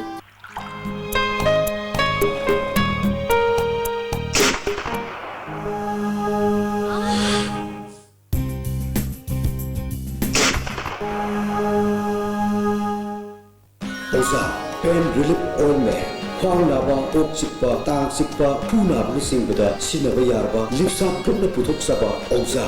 ꯑꯣꯖꯥ, pain relief ointment, ꯈ꯭ꯋꯥꯡ ꯅꯥꯕ, ꯀꯣꯛ ꯆꯤꯛꯄ, ꯇꯥꯡ ꯆꯤꯛꯄ, ꯈꯨ ꯅꯥꯕꯅꯆꯤꯡꯕꯗ ꯁꯤꯖꯤꯟꯅꯕ ꯌꯥꯔꯕ ꯂꯤꯞꯁꯥꯞ ꯒ꯭ꯔꯨꯞꯅ ꯄꯨꯊꯣꯛꯆꯕ ꯑꯣꯖꯥ꯫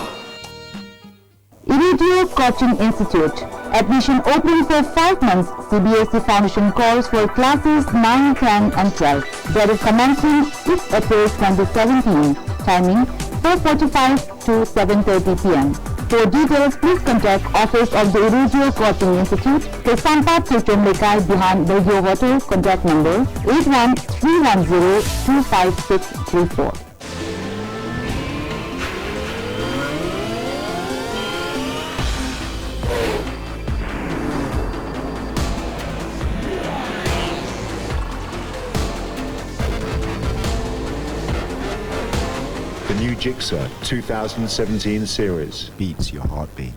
Irudio Coaching Institute. Admission open for five months. C B S E Foundation calls for classes nine, ten and twelve. Date of commencement, sixth April twenty seventeen. Timing, four forty-five to seven thirty p m. For details, please contact Office of the Irudio Coaching Institute, Kaisampad, Churchon Lekai, behind Baigyo Hotel, contact number eight one three one zero two five six three four. The new Gixxer two thousand seventeen series beats your heartbeat.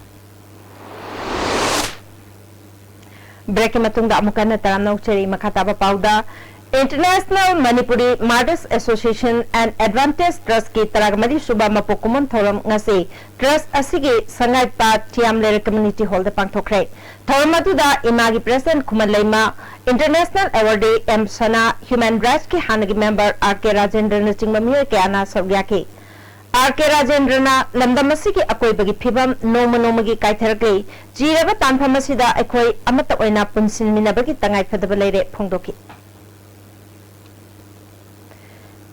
Break ꯀꯤ ꯃꯇꯨꯡꯗ ꯑꯃꯨꯛ ꯍꯟꯅ ꯇꯔꯥꯝꯅ ꯑꯣꯛꯆꯔꯤ꯫ ꯃꯈꯥ ꯇꯥꯕ ꯄꯥꯎꯗ, International Manipuri Martyrs Association and Advantage Trust ꯀꯤ ꯇꯔꯥꯃꯔꯤ ꯁꯨꯕ ꯃꯄꯣꯛ ꯀꯨꯝꯑꯣꯟ ꯊꯧꯔꯝ ꯉꯁꯤ trust ꯑꯁꯤꯒꯤ ꯁꯉꯥꯏꯄꯥꯠ ꯊꯤꯌꯥꯝꯂꯦꯔ Community Hall ꯗ ꯄꯥꯡꯊꯣꯛꯈ꯭ꯔꯦ꯫ ꯊꯧꯔꯝ ꯑꯗꯨꯗ ꯏꯃꯥꯒꯤ President ꯈꯨꯃꯟ ꯂꯩꯃ, International Award M ꯁꯅꯥ, Human Rights ꯀꯤ ꯍꯥꯟꯅꯒꯤ member R K ꯔꯥꯖꯦꯟꯗ꯭ꯔꯅꯆꯤꯡꯕ ꯃꯤꯑꯣꯏ ꯀꯌꯥꯅ ꯁꯔꯨꯛ ꯌꯥꯈꯤ꯫ R K ꯔꯥꯖꯦꯟꯗ꯭ꯔꯅ ꯂꯝꯗꯝ ꯑꯁꯤꯒꯤ ꯑꯀꯣꯏꯕꯒꯤ ꯐꯤꯕꯝ ꯅꯣꯡꯃ ꯅꯣꯡꯃꯒꯤ ꯀꯥꯏꯊꯔꯛꯂꯤ, ꯆꯤꯔꯕ ꯇꯥꯟꯐꯝ ꯑꯁꯤꯗ ꯑꯩꯈꯣꯏ ꯑꯃꯠꯇ ꯑꯣꯏꯅ ꯄꯨꯟꯁꯤꯟꯃꯤꯟꯅꯕꯒꯤ ꯇꯉꯥꯏꯐꯗꯕ ꯂꯩꯔꯦ ꯐꯣꯡꯗꯣꯛꯈꯤ꯫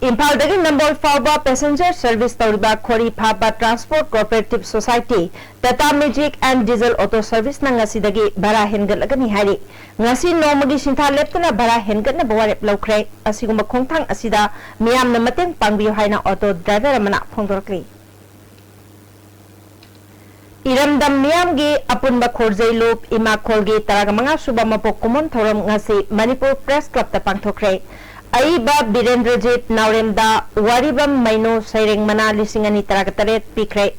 ꯏꯝꯐꯥꯜꯗꯒꯤ ꯅꯝꯕꯣꯜ ꯐꯥꯎꯕ passenger service ꯇꯧꯔꯤꯕ ꯈꯣꯔꯤ ꯐꯥꯕ Transport Cooperative Society, Tata Magic and Diesel Auto Service ꯅ ꯉꯁꯤꯗꯒꯤ ꯚꯔꯥ ꯍꯦꯟꯒꯠꯂꯒꯅꯤ ꯍꯥꯏꯔꯤ꯫ ꯉꯁꯤ ꯅꯣꯡꯃꯒꯤ ꯁꯤꯟꯊꯥ ꯂꯦꯞꯇꯅ ꯚꯔꯥ ꯍꯦꯟꯒꯠꯅꯕ ꯋꯥꯔꯦꯞ ꯂꯧꯈ꯭ꯔꯦ꯫ ꯑꯁꯤꯒꯨꯝꯕ ꯈꯣꯡꯊꯥꯡ ꯑꯁꯤꯗ ꯃꯤꯌꯥꯝꯅ ꯃꯇꯦꯡ ꯄꯥꯡꯕꯤꯌꯨ ꯍꯥꯏꯅ auto driver ꯑꯃꯅ ꯐꯣꯡꯗꯣꯔꯛꯂꯤ꯫ ꯏꯔꯝꯗꯝ ꯃꯤꯌꯥꯝꯒꯤ ꯑꯄꯨꯟꯕ ꯈꯣꯔꯖꯩ ꯂꯨꯞ ꯏꯃꯥꯈꯣꯜꯒꯤ ꯇꯔꯥꯃꯉꯥ ꯁꯨꯕ ꯃꯄꯣꯛ ꯀꯨꯝꯑꯣꯟ ꯊꯧꯔꯝ ꯉꯁꯤ ꯃꯅꯤꯄꯨꯔ Press Club ꯇ ꯄꯥꯡꯊꯣꯛꯈ꯭ꯔꯦ꯫ ꯑꯏꯕ ꯕꯤꯔꯦꯟꯗ꯭ꯔꯖꯤꯠ ꯅꯥꯎꯔꯦꯝꯗ, ꯋꯥꯔꯤꯕꯝ ꯃꯩꯅꯣ ꯁꯩꯔꯦꯡ ꯃꯅꯥ ꯂꯤꯁꯤꯡ ꯑꯅꯤ ꯇꯔꯥꯇꯔꯦꯠ ꯄꯤꯈ꯭ꯔꯦ꯫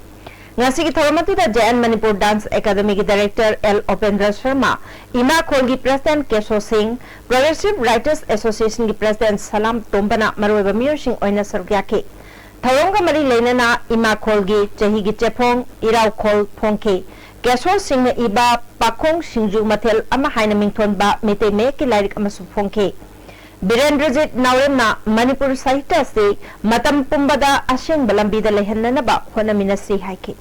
ꯉꯁꯤꯒꯤ ꯊꯧꯔꯝ ꯑꯗꯨꯗ J N Manipur Dance Academyꯒꯤ Director L Opendra Sharma, ꯏꯃꯥ ꯈꯣꯜꯒꯤ President ꯀꯦꯁꯣ ꯁꯤꯡ, Progressive Writers Associationꯒꯤ President ꯁꯂꯥꯝ ꯇꯣꯝꯕꯅ ꯃꯔꯨꯑꯣꯏꯕ ꯃꯤꯑꯣꯏꯁꯤꯡ ꯑꯣꯏꯅ ꯁꯔꯨꯛ ꯌꯥꯈꯤ꯫ ꯊꯧꯔꯝꯒ ꯃꯔꯤ ꯂꯩꯅꯅ ꯏꯃꯥ ꯈꯣꯜꯒꯤ ꯆꯍꯤꯒꯤ ꯆꯦꯐꯣꯡ, ꯏꯔꯥꯎ ꯈꯣꯜ ꯐꯣꯡꯈꯤ꯫ ꯀꯦꯁꯣ ꯁꯤꯡꯅ ꯏꯕ ꯄꯥꯈꯣꯡ ꯁꯤꯡꯖꯨ ꯃꯊꯦꯜ ꯑꯃ ꯍꯥꯏꯅ ꯃꯤꯡꯊꯣꯟꯕ ꯃꯩꯇꯩ ꯃꯌꯦꯛꯀꯤ ꯂꯥꯏꯔꯤꯛ ꯑꯃꯁꯨ ꯐꯣꯡꯈꯤ꯫ ꯕꯤꯔꯦꯟꯗ꯭ꯔꯖꯤꯠ ꯅꯥꯎꯔꯦꯝꯅ ꯃꯅꯤꯄꯨꯔ ꯁꯥꯍꯤꯇ꯭ꯌ ꯑꯁꯤ ꯃꯇꯝ ꯄꯨꯝꯕꯗ ꯑꯁꯦꯡꯕ ꯂꯝꯕꯤꯗ ꯂꯩꯍꯟꯅꯅꯕ ꯍꯣꯠꯅꯃꯤꯟꯅꯁꯤ ꯍꯥꯏꯈꯤ꯫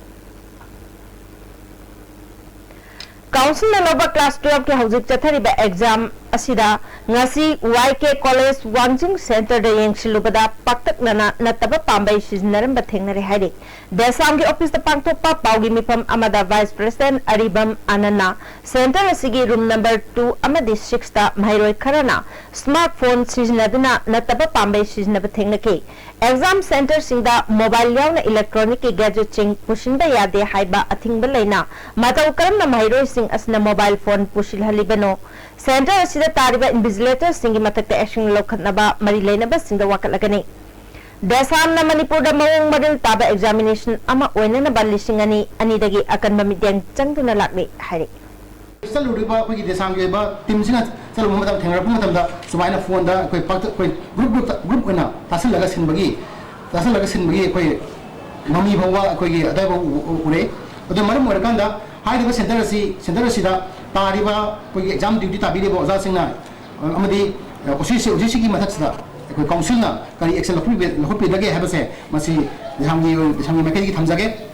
Councilꯅ ꯂꯧꯕ class twelveꯀꯤ ꯍꯧꯖꯤꯛ ꯆꯠꯊꯔꯤꯕ exam ꯑꯁꯤꯗ ꯉꯁꯤ Y K College ꯋꯥꯡꯖꯤꯡ centreꯗ ꯌꯦꯡꯁꯤꯜꯂꯨꯕꯗ ꯄꯥꯛꯇꯛꯅꯅ ꯅꯠꯇꯕ ꯄꯥꯝꯕꯩ ꯁꯤꯖꯤꯟꯅꯔꯝꯕ ꯊꯦꯡꯅꯔꯦ ꯍꯥꯏꯔꯤ꯫ ꯗꯦꯁꯥꯝꯒꯤ officeꯇ ꯄꯥꯡꯊꯣꯛꯄ ꯄꯥꯎꯒꯤ ꯃꯤꯐꯝ ꯑꯃꯗ Vice President ꯑꯔꯤꯕꯝ ꯑꯥꯅꯟꯅ centre ꯑꯁꯤꯒꯤ room number two ꯑꯃꯗꯤ sixꯇ ꯃꯍꯩꯔꯣꯏ ꯈꯔꯅ smartphone ꯁꯤꯖꯤꯟꯅꯗꯨꯅ ꯅꯠꯇꯕ ꯄꯥꯝꯕꯩ ꯁꯤꯖꯤꯟꯅꯕ ꯊꯦꯡꯅꯈꯤ꯫ Exam centreꯁꯤꯡꯗ mobile ꯌꯥꯎꯅ electronicꯀꯤ gadgetꯁꯤꯡ ꯄꯨꯁꯤꯟꯕ ꯌꯥꯗꯦ ꯍꯥꯏꯕ ꯑꯊꯤꯡꯕ ꯂꯩꯅ ꯃꯇꯧ ꯀꯔꯝꯅ ꯃꯍꯩꯔꯣꯏꯁꯤꯡ ꯑꯁꯤꯅ mobile phone ꯄꯨꯁꯤꯜꯍꯜꯂꯤꯕꯅꯣ? Centre ꯑꯁꯤꯗ ꯇꯥꯔꯤꯕ invigilatorꯁꯤꯡꯒꯤ ꯃꯊꯛꯇ action ꯂꯧꯈꯠꯅꯕ ꯃꯔꯤ ꯂꯩꯅꯕꯁꯤꯡꯗ ꯋꯥꯀꯠꯂꯒꯅꯤ꯫ ꯗꯦꯁꯥꯝꯅ ꯃꯅꯤꯄꯨꯔꯗ ꯃꯑꯣꯡ ꯃꯔꯤꯜ ꯇꯥꯕ examination ꯑꯃ ꯑꯣꯏꯅꯅꯕ ꯂꯤꯁꯤꯡ ꯑꯅꯤ ꯑꯅꯤꯗꯒꯤ ꯑꯀꯟꯕ ꯃꯤꯠꯌꯦꯡ ꯆꯪꯗꯨꯅ ꯂꯥꯛꯂꯤ ꯍꯥꯏꯔꯤ꯫ ꯆꯠꯂꯨꯔꯤꯕ ꯑꯩꯈꯣꯏꯒꯤ ꯗꯦꯁꯥꯝꯒꯤ ꯑꯣꯏꯕ teamꯁꯤꯅ ꯆꯠꯂꯨꯕ ꯃꯇꯝ, ꯊꯦꯡꯅꯔꯛꯄ ꯃꯇꯝꯗ ꯁꯨꯃꯥꯏꯅ phoneꯗ ꯑꯩꯈꯣꯏ ꯄꯥꯛꯇ-, ꯑꯩꯈꯣꯏ group groupꯇ, group ꯑꯣꯏꯅ ꯇꯥꯁꯜꯂꯒ ꯁꯤꯟꯕꯒꯤ, ꯇꯥꯁꯜꯂꯒ ꯁꯤꯟꯕꯒꯤ ꯑꯩꯈꯣꯏ ꯃꯃꯤ ꯐꯥꯎꯕ ꯑꯩꯈꯣꯏꯒꯤ ꯑꯗꯥꯏꯐꯥꯎ ꯎ-, ꯎ-, ꯎꯔꯦ꯫ ꯑꯗꯨꯅ ꯃꯔꯝ ꯑꯣꯏꯔꯀꯥꯟꯗ ꯍꯥꯏꯔꯤꯕ centre ꯑꯁꯤ, centre ꯑꯁꯤꯗ ꯇꯥꯔꯤꯕ ꯑꯩꯈꯣꯏꯒꯤ exam duty ꯇꯥꯕꯤꯔꯤꯕ ꯑꯣꯖꯥꯁꯤꯡꯅ, ꯑ, ꯑꯃꯗꯤ, ꯑ, OCC, OCCꯒꯤ ꯃꯊꯛꯁꯤꯗ ꯑꯩꯈꯣꯏ councilꯅ ꯀꯔꯤ action ꯂꯧꯈꯠꯄꯤ-, ꯂꯧꯈꯠꯄꯤꯒꯗꯒꯦ ꯍꯥꯏꯕꯁꯦ ꯃꯁꯤ ꯗꯦꯁꯥꯝꯒꯤ, ꯗꯦꯁꯥꯝꯒꯤ ꯃꯥꯏꯀꯩꯗꯒꯤ ꯊꯝꯖꯒꯦ꯫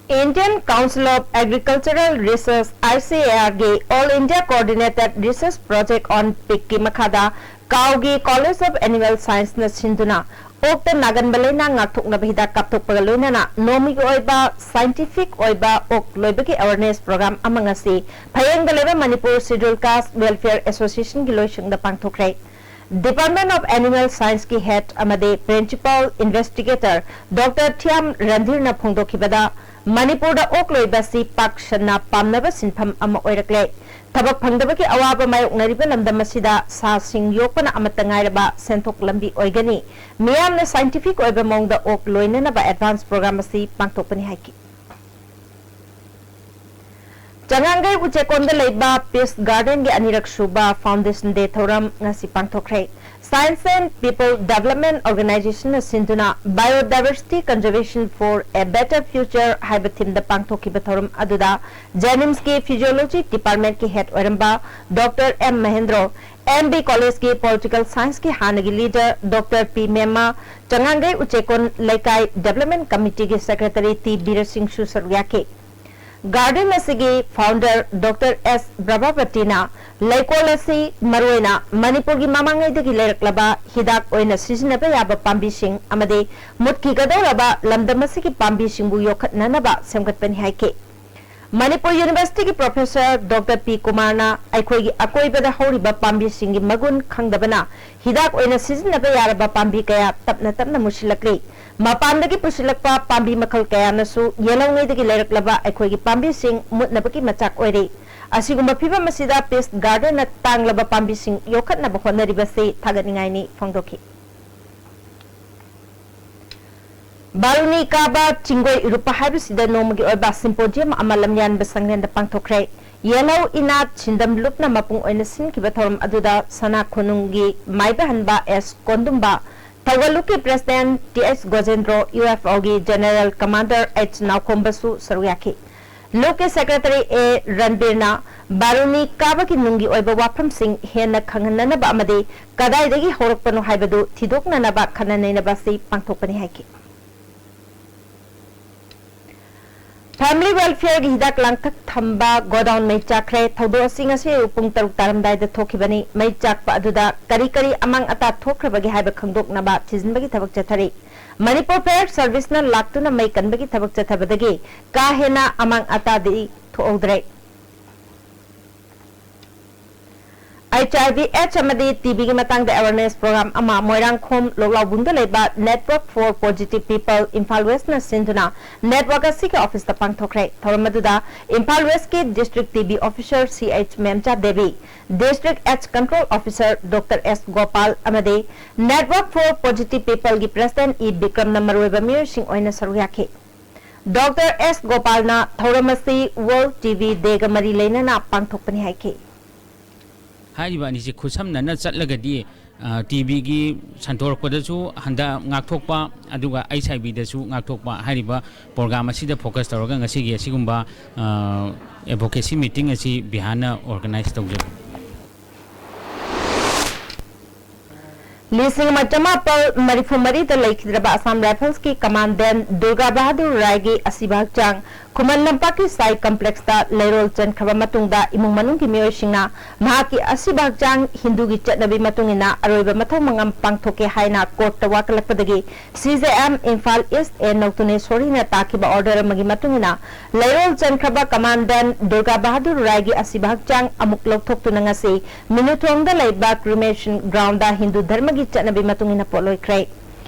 Indian Council of Agricultural Research, ICARꯒꯤ All India Coordinated Research Project on Pigꯀꯤ ꯃꯈꯥꯗ ꯀꯥꯎꯒꯤ College of Animal Scienceꯅ ꯁꯤꯟꯗꯨꯅ ꯑꯣꯛꯇ ꯅꯥꯒꯟꯕ ꯂꯩꯅꯥ ꯉꯥꯛꯊꯣꯛꯅꯕ ꯍꯤꯗꯥꯛ ꯀꯥꯞꯊꯣꯛꯄꯒ ꯂꯣꯏꯅꯅ ꯅꯣꯡꯃꯒꯤ ꯑꯣꯏꯕ scientific ꯑꯣꯏꯕ ꯑꯣꯛ ꯂꯣꯏꯕꯒꯤ awareness program ꯑꯃ ꯉꯁꯤ ꯐꯌꯦꯡꯗ ꯂꯩꯕ Manipur Scheduled Caste Welfare Associationꯒꯤ ꯂꯣꯏꯁꯪꯗ ꯄꯥꯡꯊꯣꯛꯈ꯭ꯔꯦ꯫ Department of Animal Science ꯀꯤ head ꯑꯃꯗꯤ principal investigator Doctor ꯊꯤꯌꯥꯝ ꯔꯟꯙꯤꯔꯅ ꯐꯣꯡꯗꯣꯛꯈꯤꯕꯗ, ꯃꯅꯤꯄꯨꯔꯗ ꯑꯣꯛ ꯂꯣꯏꯕ ꯑꯁꯤ ꯄꯥꯛ ꯁꯟꯅ ꯄꯥꯝꯅꯕ ꯁꯤꯟꯐꯝ ꯑꯃ ꯑꯣꯏꯔꯛꯂꯦ꯫ ꯊꯕꯛ ꯐꯪꯗꯕꯒꯤ ꯑꯋꯥꯕ ꯃꯥꯌꯣꯛꯅꯔꯤꯕ ꯂꯝꯗꯝ ꯑꯁꯤꯗ ꯁꯥꯁꯤꯡ ꯌꯣꯛꯄꯅ ꯑꯃꯠꯇ ꯉꯥꯏꯔꯕ ꯁꯦꯟꯊꯣꯛ ꯂꯝꯕꯤ ꯑꯣꯏꯒꯅꯤ꯫ ꯃꯤꯌꯥꯝꯅ scientific ꯑꯣꯏꯕ ꯃꯑꯣꯡꯗ ꯑꯣꯛ ꯂꯣꯏꯅꯅꯕ advance program ꯑꯁꯤ ꯄꯥꯡꯊꯣꯛꯄꯅꯤ ꯍꯥꯏꯈꯤ꯫ ꯆꯉꯥꯡꯒꯩ ꯎꯆꯦꯛꯀꯣꯟꯗ ꯂꯩꯕ Peace Garden ꯒꯤ ꯑꯅꯤꯔꯛ ꯁꯨꯕ Foundation Day ꯊꯧꯔꯝ ꯉꯁꯤ ꯄꯥꯡꯊꯣꯛꯈ꯭ꯔꯦ꯫ Science and People Development Organization ꯅ ꯁꯤꯟꯗꯨꯅ Biodiversity Conservation for a Better Future ꯍꯥꯏꯕ theme ꯗ ꯄꯥꯡꯊꯣꯛꯈꯤꯕ ꯊꯧꯔꯝ ꯑꯗꯨꯗ JNIMS ꯀꯤ Physiology Department ꯀꯤ head ꯑꯣꯏꯔꯝꯕ Doctor M Mahendro, M B College ꯀꯤ Political Science ꯀꯤ ꯍꯥꯟꯅꯒꯤ leader Doctor ꯄꯤ ꯃꯦꯝꯃ, ꯆꯉꯥꯡꯒꯩ ꯎꯆꯦꯛꯀꯣꯟ ꯂꯩꯀꯥꯏ Development Committee ꯒꯤ Secretary ꯇꯤ ꯕꯤꯔꯦꯟ ꯁꯤꯡꯁꯨ ꯁꯔꯨꯛ ꯌꯥꯈꯤ꯫ Garden ꯑꯁꯤꯒꯤ founder Doctor ꯑꯦꯁ ꯕ꯭ꯔꯚꯥꯕꯇꯤꯅ ꯂꯩꯀꯣꯜ ꯑꯁꯤ ꯃꯔꯨꯑꯣꯏꯅ ꯃꯅꯤꯄꯨꯔꯒꯤ ꯃꯃꯥꯡꯉꯩꯗꯒꯤ ꯂꯩꯔꯛꯂꯕ ꯍꯤꯗꯥꯛ ꯑꯣꯏꯅ ꯁꯤꯖꯤꯟꯅꯕ ꯌꯥꯕ ꯄꯥꯝꯕꯤꯁꯤꯡ ꯑꯃꯗꯤ ꯃꯨꯠꯈꯤꯒꯗꯧꯔꯕ ꯂꯝꯗꯝ ꯑꯁꯤꯒꯤ ꯄꯥꯝꯕꯤꯁꯤꯡꯕꯨ ꯌꯣꯛꯈꯠꯅꯅꯕ ꯁꯦꯝꯒꯠꯄꯅꯤ ꯍꯥꯏꯈꯤ꯫ ꯃꯅꯤꯄꯨꯔ University ꯒꯤ professor Doctor ꯄꯤ ꯀꯨꯃꯥꯔꯅ ꯑꯩꯈꯣꯏꯒꯤ ꯑꯀꯣꯏꯕꯗ ꯍꯧꯔꯤꯕ ꯄꯥꯝꯕꯤꯁꯤꯡꯒꯤ ꯃꯒꯨꯟ ꯈꯪꯗꯕꯅ ꯍꯤꯗꯥꯛ ꯑꯣꯏꯅ ꯁꯤꯖꯤꯟꯅꯕ ꯌꯥꯔꯕ ꯄꯥꯝꯕꯤ ꯀꯌꯥ ꯇꯞꯅ ꯇꯞꯅ ꯃꯨꯠꯁꯤꯜꯂꯛꯂꯤ꯫ ꯃꯄꯥꯟꯗꯒꯤ ꯄꯨꯁꯤꯜꯂꯛꯄ ꯄꯥꯝꯕꯤ ꯃꯈꯜ ꯀꯌꯥꯅꯁꯨ ꯌꯦꯜꯍꯧꯉꯩꯗꯒꯤ ꯂꯩꯔꯛꯂꯕ ꯑꯩꯈꯣꯏꯒꯤ ꯄꯥꯝꯕꯤꯁꯤꯡ ꯃꯨꯠꯅꯕꯒꯤ ꯃꯆꯥꯛ ꯑꯣꯏꯔꯤ꯫ ꯑꯁꯤꯒꯨꯝꯕ ꯐꯤꯚꯝ ꯑꯁꯤꯗ Peace Garden ꯅ ꯇꯥꯡꯂꯕ ꯄꯥꯝꯕꯤꯁꯤꯡ ꯌꯣꯛꯈꯠꯅꯕ ꯍꯣꯠꯅꯔꯤꯕꯁꯤ ꯊꯥꯒꯠꯅꯤꯡꯉꯥꯏꯅꯤ ꯐꯣꯡꯗꯣꯛꯈꯤ꯫ ꯕꯥꯔꯨꯅꯤ ꯀꯥꯕ ꯆꯤꯡꯒꯣꯏ ꯏꯔꯨꯞꯄ ꯍꯥꯏꯕꯁꯤꯗ ꯅꯣꯡꯃꯒꯤ ꯑꯣꯏꯕ symposium ꯑꯃ ꯂꯝꯌꯥꯟꯕ ꯁꯪꯂꯦꯟꯗ ꯄꯥꯡꯊꯣꯛꯈ꯭ꯔꯦ꯫ ꯌꯦꯜꯍꯧ ꯏꯅꯥꯠ ꯁꯤꯟꯗꯝ ꯂꯨꯞꯅ ꯃꯄꯨꯡ ꯑꯣꯏꯅ ꯁꯤꯟꯈꯤꯕ ꯊꯧꯔꯝ ꯑꯗꯨꯗ ꯁꯅꯥ ꯀꯣꯅꯨꯡꯒꯤ ꯃꯥꯏꯕ ꯍꯟꯕ ꯑꯦꯁ ꯀꯣꯟꯗꯨꯝꯕ, ꯊꯧꯒꯜꯂꯨꯞꯀꯤ president ꯇꯤ ꯑꯦꯁ ꯒꯣꯖꯦꯟꯗ꯭ꯔꯣ, ꯌꯨ ꯑꯦꯐ ꯑꯣꯒꯤ general commander ꯑꯩꯆ ꯅꯥꯎꯈꯣꯝꯕꯁꯨ ꯁꯔꯨꯛ ꯌꯥꯈꯤ꯫ ꯂꯨꯞꯀꯤ secretary ꯑꯦ ꯔꯟꯕꯤꯔꯅ ꯕꯥꯔꯨꯅꯤ ꯀꯥꯕꯒꯤ ꯅꯨꯡꯒꯤ ꯑꯣꯏꯕ ꯋꯥꯐꯝꯁꯤꯡ ꯍꯦꯟꯅ ꯈꯪꯍꯟꯅꯅꯕ ꯑꯃꯗꯤ ꯀꯗꯥꯏꯗꯒꯤ ꯍꯧꯔꯛꯄꯅꯣ ꯍꯥꯏꯕꯗꯨ ꯊꯤꯗꯣꯛꯅꯅꯕ ꯈꯟꯅ ꯅꯩꯅꯕ ꯑꯁꯤ ꯄꯥꯡꯊꯣꯛꯄꯅꯤ ꯍꯥꯏꯈꯤ꯫ Family Welfare ꯒꯤ ꯍꯤꯗꯥꯛ ꯂꯥꯡꯊꯛ ꯊꯝꯕ godown ꯃꯩ ꯆꯥꯛꯈ꯭ꯔꯦ꯫ ꯊꯧꯗꯣꯛ ꯑꯁꯤ ꯉꯁꯤ ꯑꯌꯨꯛ ꯄꯨꯡ ꯇꯔꯨꯛ ꯇꯥꯔꯝꯗꯥꯏꯗ ꯊꯣꯛꯈꯤꯕꯅꯤ꯫ ꯃꯩ ꯆꯥꯛꯄ ꯑꯗꯨꯗ ꯀꯔꯤ ꯀꯔꯤ ꯑꯃꯥꯡ ꯑꯇꯥ ꯊꯣꯛꯈ꯭ꯔꯕꯒꯦ ꯍꯥꯏꯕ ꯈꯪꯗꯣꯛꯅꯕ ꯊꯤꯖꯤꯟꯕꯒꯤ ꯊꯕꯛ ꯆꯠꯊꯔꯤ꯫ ꯃꯅꯤꯄꯨꯔ Fire Service ꯅ ꯂꯥꯛꯇꯨꯅ ꯃꯩ ꯀꯟꯕꯒꯤ ꯊꯕꯛ ꯆꯠꯊꯕꯗꯒꯤ ꯀꯥ ꯍꯦꯟꯅ ꯑꯃꯥꯡ ꯑꯇꯥꯗꯤ ꯊꯣꯛꯍꯧꯗ꯭ꯔꯦ꯫ HIV AIDS ꯑꯃꯗꯤ TBꯒꯤ ꯃꯇꯥꯡꯗ awareness program ꯑꯃ ꯃꯣꯏꯔꯥꯡꯈꯣꯝ ꯂꯣꯛꯂꯥꯎꯕꯨꯡꯗ ꯂꯩꯕ Network for Positive People Imphal Westꯅ ꯁꯤꯟꯗꯨꯅ network ꯑꯁꯤꯒꯤ officeꯇ ꯄꯥꯡꯊꯣꯛꯈ꯭ꯔꯦ꯫ ꯊꯧꯔꯝ ꯑꯗꯨꯗ Imphal Westꯀꯤ District TB Officer CH ꯃꯦꯝꯆꯥ Devi, District AIDS Control Officer Doctor S Gopal ꯑꯃꯗꯤ Network for Positive Peopleꯒꯤ President E ꯕꯤꯀ꯭ꯔꯝꯅ ꯃꯔꯨꯑꯣꯏꯕ ꯃꯤꯑꯣꯏꯁꯤꯡ ꯑꯣꯏꯅ ꯁꯔꯨꯛ ꯌꯥꯈꯤ꯫ Doctor S ꯒꯣꯄꯥꯜꯅ ꯊꯧꯔꯝ ꯑꯁꯤ World TB Dayꯒ ꯃꯔꯤ ꯂꯩꯅꯅ ꯄꯥꯡꯊꯣꯛꯄꯅꯤ ꯍꯥꯏꯈꯤ꯫ ꯍꯥꯏꯔꯤꯕ ꯑꯅꯤꯁꯤ ꯈꯨꯠꯁꯝꯅꯅ ꯆꯠꯂꯒꯗꯤ, ꯑ, TBꯒꯤ ꯁꯟꯗꯣꯔꯛꯄꯗꯁꯨ ꯍꯟꯗ-, ꯉꯥꯛꯊꯣꯛꯄ, ꯑꯗꯨꯒ HIVꯗꯁꯨ ꯉꯥꯛꯊꯣꯛꯄ ꯍꯥꯏꯔꯤꯕ program ꯑꯁꯤꯗ focus ꯇꯧꯔꯒ ꯉꯁꯤꯒꯤ ꯑꯁꯤꯒꯨꯝꯕ, ꯑ, advocacy meeting ꯑꯁꯤ ꯕꯤꯍꯥꯟꯅ organize ꯇꯧꯖꯕꯅꯤ꯫ ꯂꯤꯁꯤꯡ ꯑꯃ ꯆꯃꯥꯄꯜ ꯃꯔꯤꯐꯨ ꯃꯔꯤꯗ ꯂꯩꯈꯤꯗ꯭ꯔꯕ Assam Riflesꯀꯤ Commandant ꯗꯨꯔꯒꯥ ꯕꯍꯥꯗꯨꯔ ꯔꯥꯏꯒꯤ ꯑꯁꯤꯕ ꯍꯛꯆꯥꯡ ꯈꯨꯃꯟ ꯂꯝꯄꯥꯛꯀꯤ ꯁꯥꯏ complexꯇ ꯂꯩꯔꯣꯜ ꯆꯟꯈ꯭ꯔꯕ ꯃꯇꯨꯡꯗ, ꯏꯃꯨꯡ ꯃꯅꯨꯡꯒꯤ ꯃꯤꯑꯣꯏꯁꯤꯡꯅ ꯃꯍꯥꯛꯀꯤ ꯑꯁꯤꯕ ꯍꯛꯆꯥꯡ ꯍꯤꯟꯗꯨꯒꯤ ꯆꯠꯅꯕꯤ ꯃꯇꯨꯡ ꯏꯟꯅ ꯑꯔꯣꯏꯕ ꯃꯊꯧ ꯃꯉꯝ ꯄꯥꯡꯊꯣꯛꯀꯦ ꯍꯥꯏꯅ courtꯇ ꯋꯥꯀꯠꯂꯛꯄꯗꯒꯤ, CJM ꯏꯝꯐꯥꯜ East A ꯅꯧꯇꯨꯅꯦꯁꯣꯔꯤꯅ ꯇꯥꯈꯤꯕ order ꯑꯃꯒꯤ ꯃꯇꯨꯡ ꯏꯟꯅ ꯂꯩꯔꯣꯜ ꯆꯟꯈ꯭ꯔꯕ Commandant ꯗꯨꯔꯒꯥ ꯕꯍꯥꯗꯨꯔ ꯔꯥꯏꯒꯤ ꯑꯁꯤꯕ ꯍꯛꯆꯥꯡ ꯑꯃꯨꯛ ꯂꯧꯊꯣꯛꯇꯨꯅ ꯉꯁꯤ ꯃꯤꯅꯨꯊꯣꯡꯗ ꯂꯩꯕ cremation groundꯗ ꯍꯤꯟꯗꯨ ꯙꯔꯃꯒꯤ ꯆꯠꯅꯕꯤ ꯃꯇꯨꯡ ꯏꯟꯅ ꯄꯣꯠꯂꯣꯏꯈ꯭ꯔꯦ꯫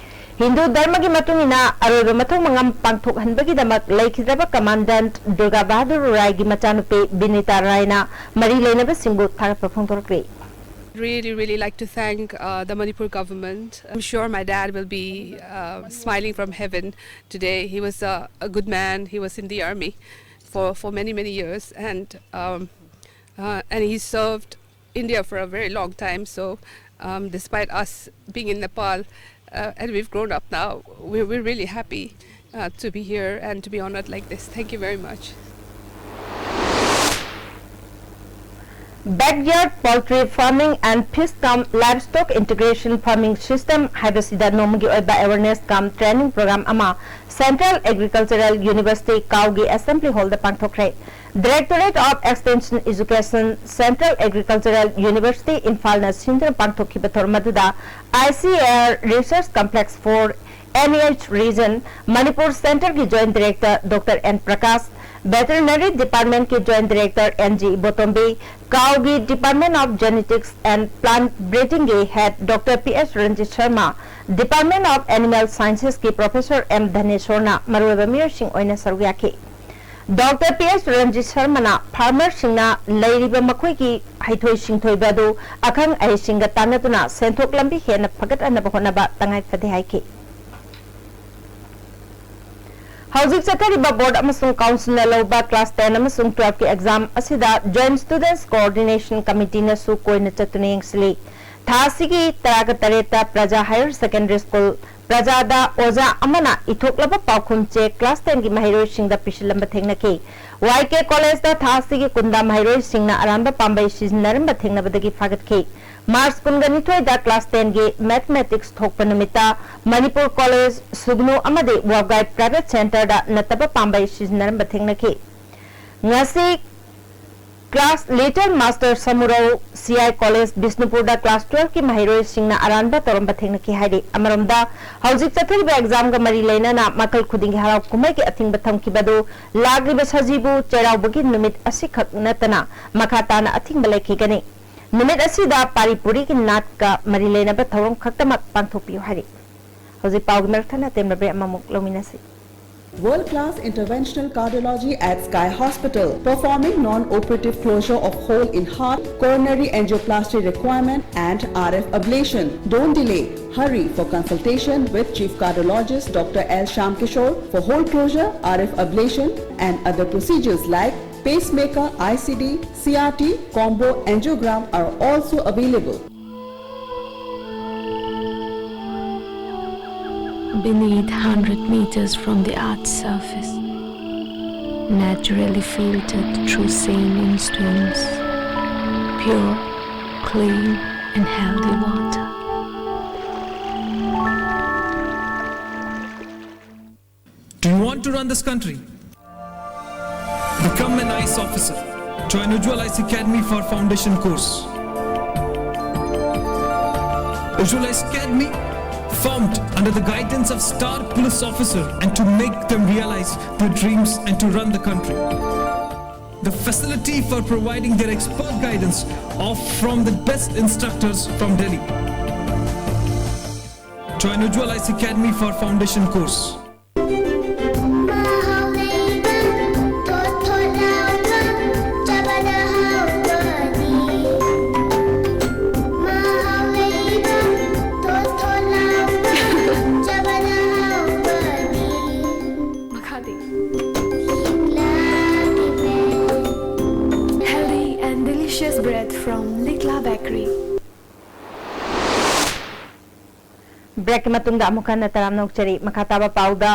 ꯍꯤꯟꯗꯨ ꯙꯔꯃꯒꯤ ꯃꯇꯨꯡ ꯏꯟꯅ ꯑꯔꯣꯏꯕ ꯃꯊꯧ ꯃꯉꯝ ꯄꯥꯡꯊꯣꯛꯍꯟꯕꯒꯤꯗꯃꯛ ꯂꯩꯈꯤꯗ꯭ꯔꯕ Commandant ꯗꯨꯔꯒꯥ ꯕꯍꯥꯗꯨꯔ ꯔꯥꯏꯒꯤ ꯃꯆꯥꯅꯨꯄꯤ ꯕꯤꯅꯤꯇꯥ ꯔꯥꯏꯅ ꯃꯔꯤ ꯂꯩꯅꯕꯁꯤꯡꯕꯨ ꯊꯥꯒꯠꯄ ꯐꯣꯡꯗꯣꯔꯛꯂꯤ꯫ Really, really like to thank uh, the Manipur government. I'm sure my dad will be uh, smiling from heaven today. He was a, a good man. He was in the army for, for many, many years, and um, uh, and he served India for a very long time. So, um, despite us being in Nepal uh, and we've grown up now, we're, we're really happy uh, to be here and to be honored like this. Thank you very much. Backyard Poultry Farming and Fish cum Livestock Integration Farming System ꯍꯥꯏꯕꯁꯤꯗ ꯅꯣꯡꯃꯒꯤ ꯑꯣꯏꯕ awareness cum training program ꯑꯃ Central Agricultural University ꯀꯥꯎꯒꯤ Assembly Hallꯗ ꯄꯥꯡꯊꯣꯛꯈ꯭ꯔꯦ꯫ Directorate of Extension Education, Central Agricultural University ꯏꯝꯐꯥꯜꯅ ꯁꯤꯟꯗꯨꯅ ꯄꯥꯡꯊꯣꯛꯈꯤꯕ ꯊꯧꯔꯝ ꯑꯗꯨꯗ ICAR Research Complex for NEH Region, Manipur Centreꯒꯤ Joint Director Doctor N Prakash, Veterinary Department ꯀꯤ Joint Director N G ꯏꯕꯣꯇꯣꯝꯕꯤ, COW ꯒꯤ Department of Genetics and Plant Breeding ꯒꯤ Head Doctor P S Ranjit Sharma, Department of Animal Sciences ꯀꯤ Professor M ꯙꯅꯦꯁꯣꯔꯅ ꯃꯔꯨꯑꯣꯏꯕ ꯃꯤꯑꯣꯏꯁꯤꯡ ꯑꯣꯏꯅ ꯁꯔꯨꯛ ꯌꯥꯈꯤ꯫ Doctor P S Ranjit ꯁꯔꯃꯅ farmer ꯁꯤꯡꯅ ꯂꯩꯔꯤꯕ ꯃꯈꯣꯏꯒꯤ ꯍꯩꯊꯣꯏ ꯁꯤꯡꯊꯣꯏꯕ ꯑꯗꯨ ꯑꯈꯪ ꯑꯍꯩꯁꯤꯡꯒ ꯇꯥꯟꯅꯗꯨꯅ ꯁꯦꯟꯊꯣꯛ ꯂꯝꯕꯤ ꯍꯦꯟꯅ ꯐꯒꯠꯍꯟꯅꯕ ꯍꯣꯠꯅꯕ ꯇꯉꯥꯏ ꯐꯗꯦ ꯍꯥꯏꯈꯤ꯫ ꯍꯧꯖꯤꯛ ꯆꯠꯊꯔꯤꯕ board ꯑꯃꯁꯨꯡ council ꯅ ꯂꯧꯕ class ten ꯑꯃꯁꯨꯡ twelve ꯀꯤ exam ꯑꯁꯤꯗ Joint Students Coordination Committee ꯅꯁꯨ ꯀꯣꯏꯅ ꯆꯠꯇꯨꯅ ꯌꯦꯡꯁꯤꯜꯂꯤ꯫ ꯊꯥ ꯑꯁꯤꯒꯤ ꯇꯔꯥꯒ ꯇꯔꯦꯠꯇ ꯄ꯭ꯔꯖꯥ Higher Secondary School ꯄ꯭ꯔꯖꯥꯗ ꯑꯣꯖꯥ ꯑꯃꯅ ꯏꯊꯣꯛꯂꯕ ꯄꯥꯎꯈꯨꯝ ꯆꯦ class ten ꯒꯤ ꯃꯍꯩꯔꯣꯏꯁꯤꯡꯗ ꯄꯤꯁꯤꯜꯂꯝꯕ ꯊꯦꯡꯅꯈꯤ꯫ Y K College ꯗ ꯊꯥ ꯑꯁꯤꯒꯤ ꯀꯨꯟꯗ ꯃꯍꯩꯔꯣꯏꯁꯤꯡꯅ ꯑꯔꯥꯟꯕ ꯄꯥꯝꯕꯩ ꯁꯤꯖꯤꯟꯅꯔꯝꯕ ꯊꯦꯡꯅꯕꯗꯒꯤ ꯐꯥꯒꯠꯈꯤ꯫ March ꯀꯨꯟꯒ ꯅꯤꯊꯣꯏꯗ class ten ꯒꯤ Mathematics ꯊꯣꯛꯄ ꯅꯨꯃꯤꯠꯇ ꯃꯅꯤꯄꯨꯔ College, ꯁꯨꯒꯅꯨ ꯑꯃꯗꯤ ꯋꯥꯕꯒꯥꯏ Private Center ꯗ ꯅꯠꯇꯕ ꯄꯥꯝꯕꯩ ꯁꯤꯖꯤꯟꯅꯔꯝꯕ ꯊꯦꯡꯅꯈꯤ꯫ ꯉꯁꯤ class Little Master Samurou C I College ꯕꯤꯁꯅꯨꯄꯨꯔꯗ class twelve ꯀꯤ ꯃꯍꯩꯔꯣꯏꯁꯤꯡꯅ ꯑꯔꯥꯟꯕ ꯇꯧꯔꯝꯕ ꯊꯦꯡꯅꯈꯤ ꯍꯥꯏꯔꯤ꯫ ꯑꯃꯔꯣꯝꯗ, ꯍꯧꯖꯤꯛ ꯆꯠꯊꯔꯤꯕ exam ꯒ ꯃꯔꯤ ꯂꯩꯅꯅ ꯃꯈꯜ ꯈꯨꯗꯤꯡꯒꯤ ꯍꯔꯥꯎ ꯀꯨꯝꯍꯩꯒꯤ ꯑꯊꯤꯡꯕ ꯊꯝꯈꯤꯕ ꯑꯗꯨ ꯂꯥꯛꯂꯤꯕ ꯁꯖꯤꯕꯨ ꯆꯩꯔꯥꯎꯕꯒꯤ ꯅꯨꯃꯤꯠ ꯑꯁꯤꯈꯛ ꯅꯠꯇꯅ ꯃꯈꯥ ꯇꯥꯅ ꯑꯊꯤꯡꯕ ꯂꯩꯈꯤꯒꯅꯤ꯫ ꯅꯨꯃꯤꯠ ꯑꯁꯤꯗ ꯄꯥꯔꯤ ꯄꯨꯔꯤꯒꯤ ꯅꯥꯠꯀ ꯃꯔꯤ ꯂꯩꯅꯕ ꯊꯧꯔꯝ ꯈꯛꯇꯃꯛ ꯄꯥꯡꯊꯣꯛꯄꯤꯌꯨ ꯍꯥꯏꯔꯤ꯫ ꯍꯧꯖꯤꯛ ꯄꯥꯎꯒꯤ ꯃꯔꯛ ꯊꯠꯅ ꯇꯦꯝꯕ break ꯑꯃꯃꯨꯛ ꯂꯧꯃꯤꯟꯅꯁꯤ꯫ World class interventional cardiology at Sky Hospital, performing non operative closure of hole in heart, coronary angioplasty requirement, and R F ablation. Don't delay. Hurry for consultation with Chief Cardiologist Doctor L Shyamkishore for hole closure, R F ablation, and other procedures like pacemaker, I C D, C R T, combo angiogram are also available. Beneath, hundred meters from the earth's surface, naturally filtered through saline streams, pure, clean, and healthy water. Do you want to run this country? Become an I A S officer. Join Ujjwal I A S Academy for foundation course. Ujjwal I A S Academy formed under the guidance of star police officer and to make them realize their dreams and to run the country. The facility for providing their expert guidance of from the best instructors from Delhi. Join Ujjwal I A S Academy for foundation course. ꯃꯈꯥꯗꯤ꯫ Healthy and delicious bread from Likla Bakery. Break ꯀꯤ ꯃꯇꯨꯡꯗ ꯑꯃꯨꯛ ꯍꯟꯅ ꯇꯔꯥꯝꯅ ꯑꯣꯛꯆꯔꯤ꯫ ꯃꯈꯥ ꯇꯥꯕ ꯄꯥꯎꯗ,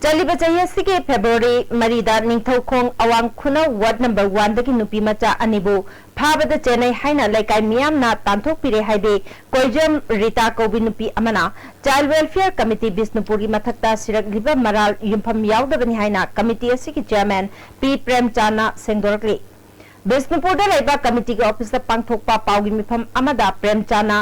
ꯆꯠꯂꯤꯕ ꯆꯍꯤ ꯑꯁꯤꯒꯤ February ꯃꯔꯤꯗ ꯅꯤꯡꯊꯧꯈꯣꯡ ꯑꯋꯥꯡ ꯈꯨꯅꯧ ward number one ꯗꯒꯤ ꯅꯨꯄꯤ ꯃꯆꯥ ꯑꯅꯤꯕꯨ ꯐꯥꯕꯗ ꯆꯦꯟꯅꯩ ꯍꯥꯏꯅ ꯂꯩꯀꯥꯏ ꯃꯤꯌꯥꯝꯅ ꯇꯥꯟꯊꯣꯛꯄꯤꯔꯦ ꯍꯥꯏꯕꯤ ꯀꯣꯏꯖꯝ ꯔꯤꯇꯥ ꯀꯧꯕꯤ ꯅꯨꯄꯤ ꯑꯃꯅ Child Welfare Committee ꯕꯤꯁꯅꯨꯄꯨꯔꯒꯤ ꯃꯊꯛꯇ ꯁꯤꯔꯛꯂꯤꯕ ꯃꯔꯥꯜ ꯌꯨꯝꯐꯝ ꯌꯥꯎꯗꯕꯅꯤ ꯍꯥꯏꯅ committee ꯑꯁꯤꯒꯤ chairman ꯄꯤ ꯄ꯭ꯔꯦꯝꯆꯥꯟꯅ ꯁꯦꯡꯗꯣꯔꯛꯂꯤ꯫ ꯕꯤꯁꯅꯨꯄꯨꯔꯗ ꯂꯩꯕ committee ꯒꯤ office ꯇ ꯄꯥꯡꯊꯣꯛꯄ ꯄꯥꯎꯒꯤ ꯃꯤꯐꯝ ꯑꯃꯗ ꯄ꯭ꯔꯦꯝꯆꯥꯟꯅ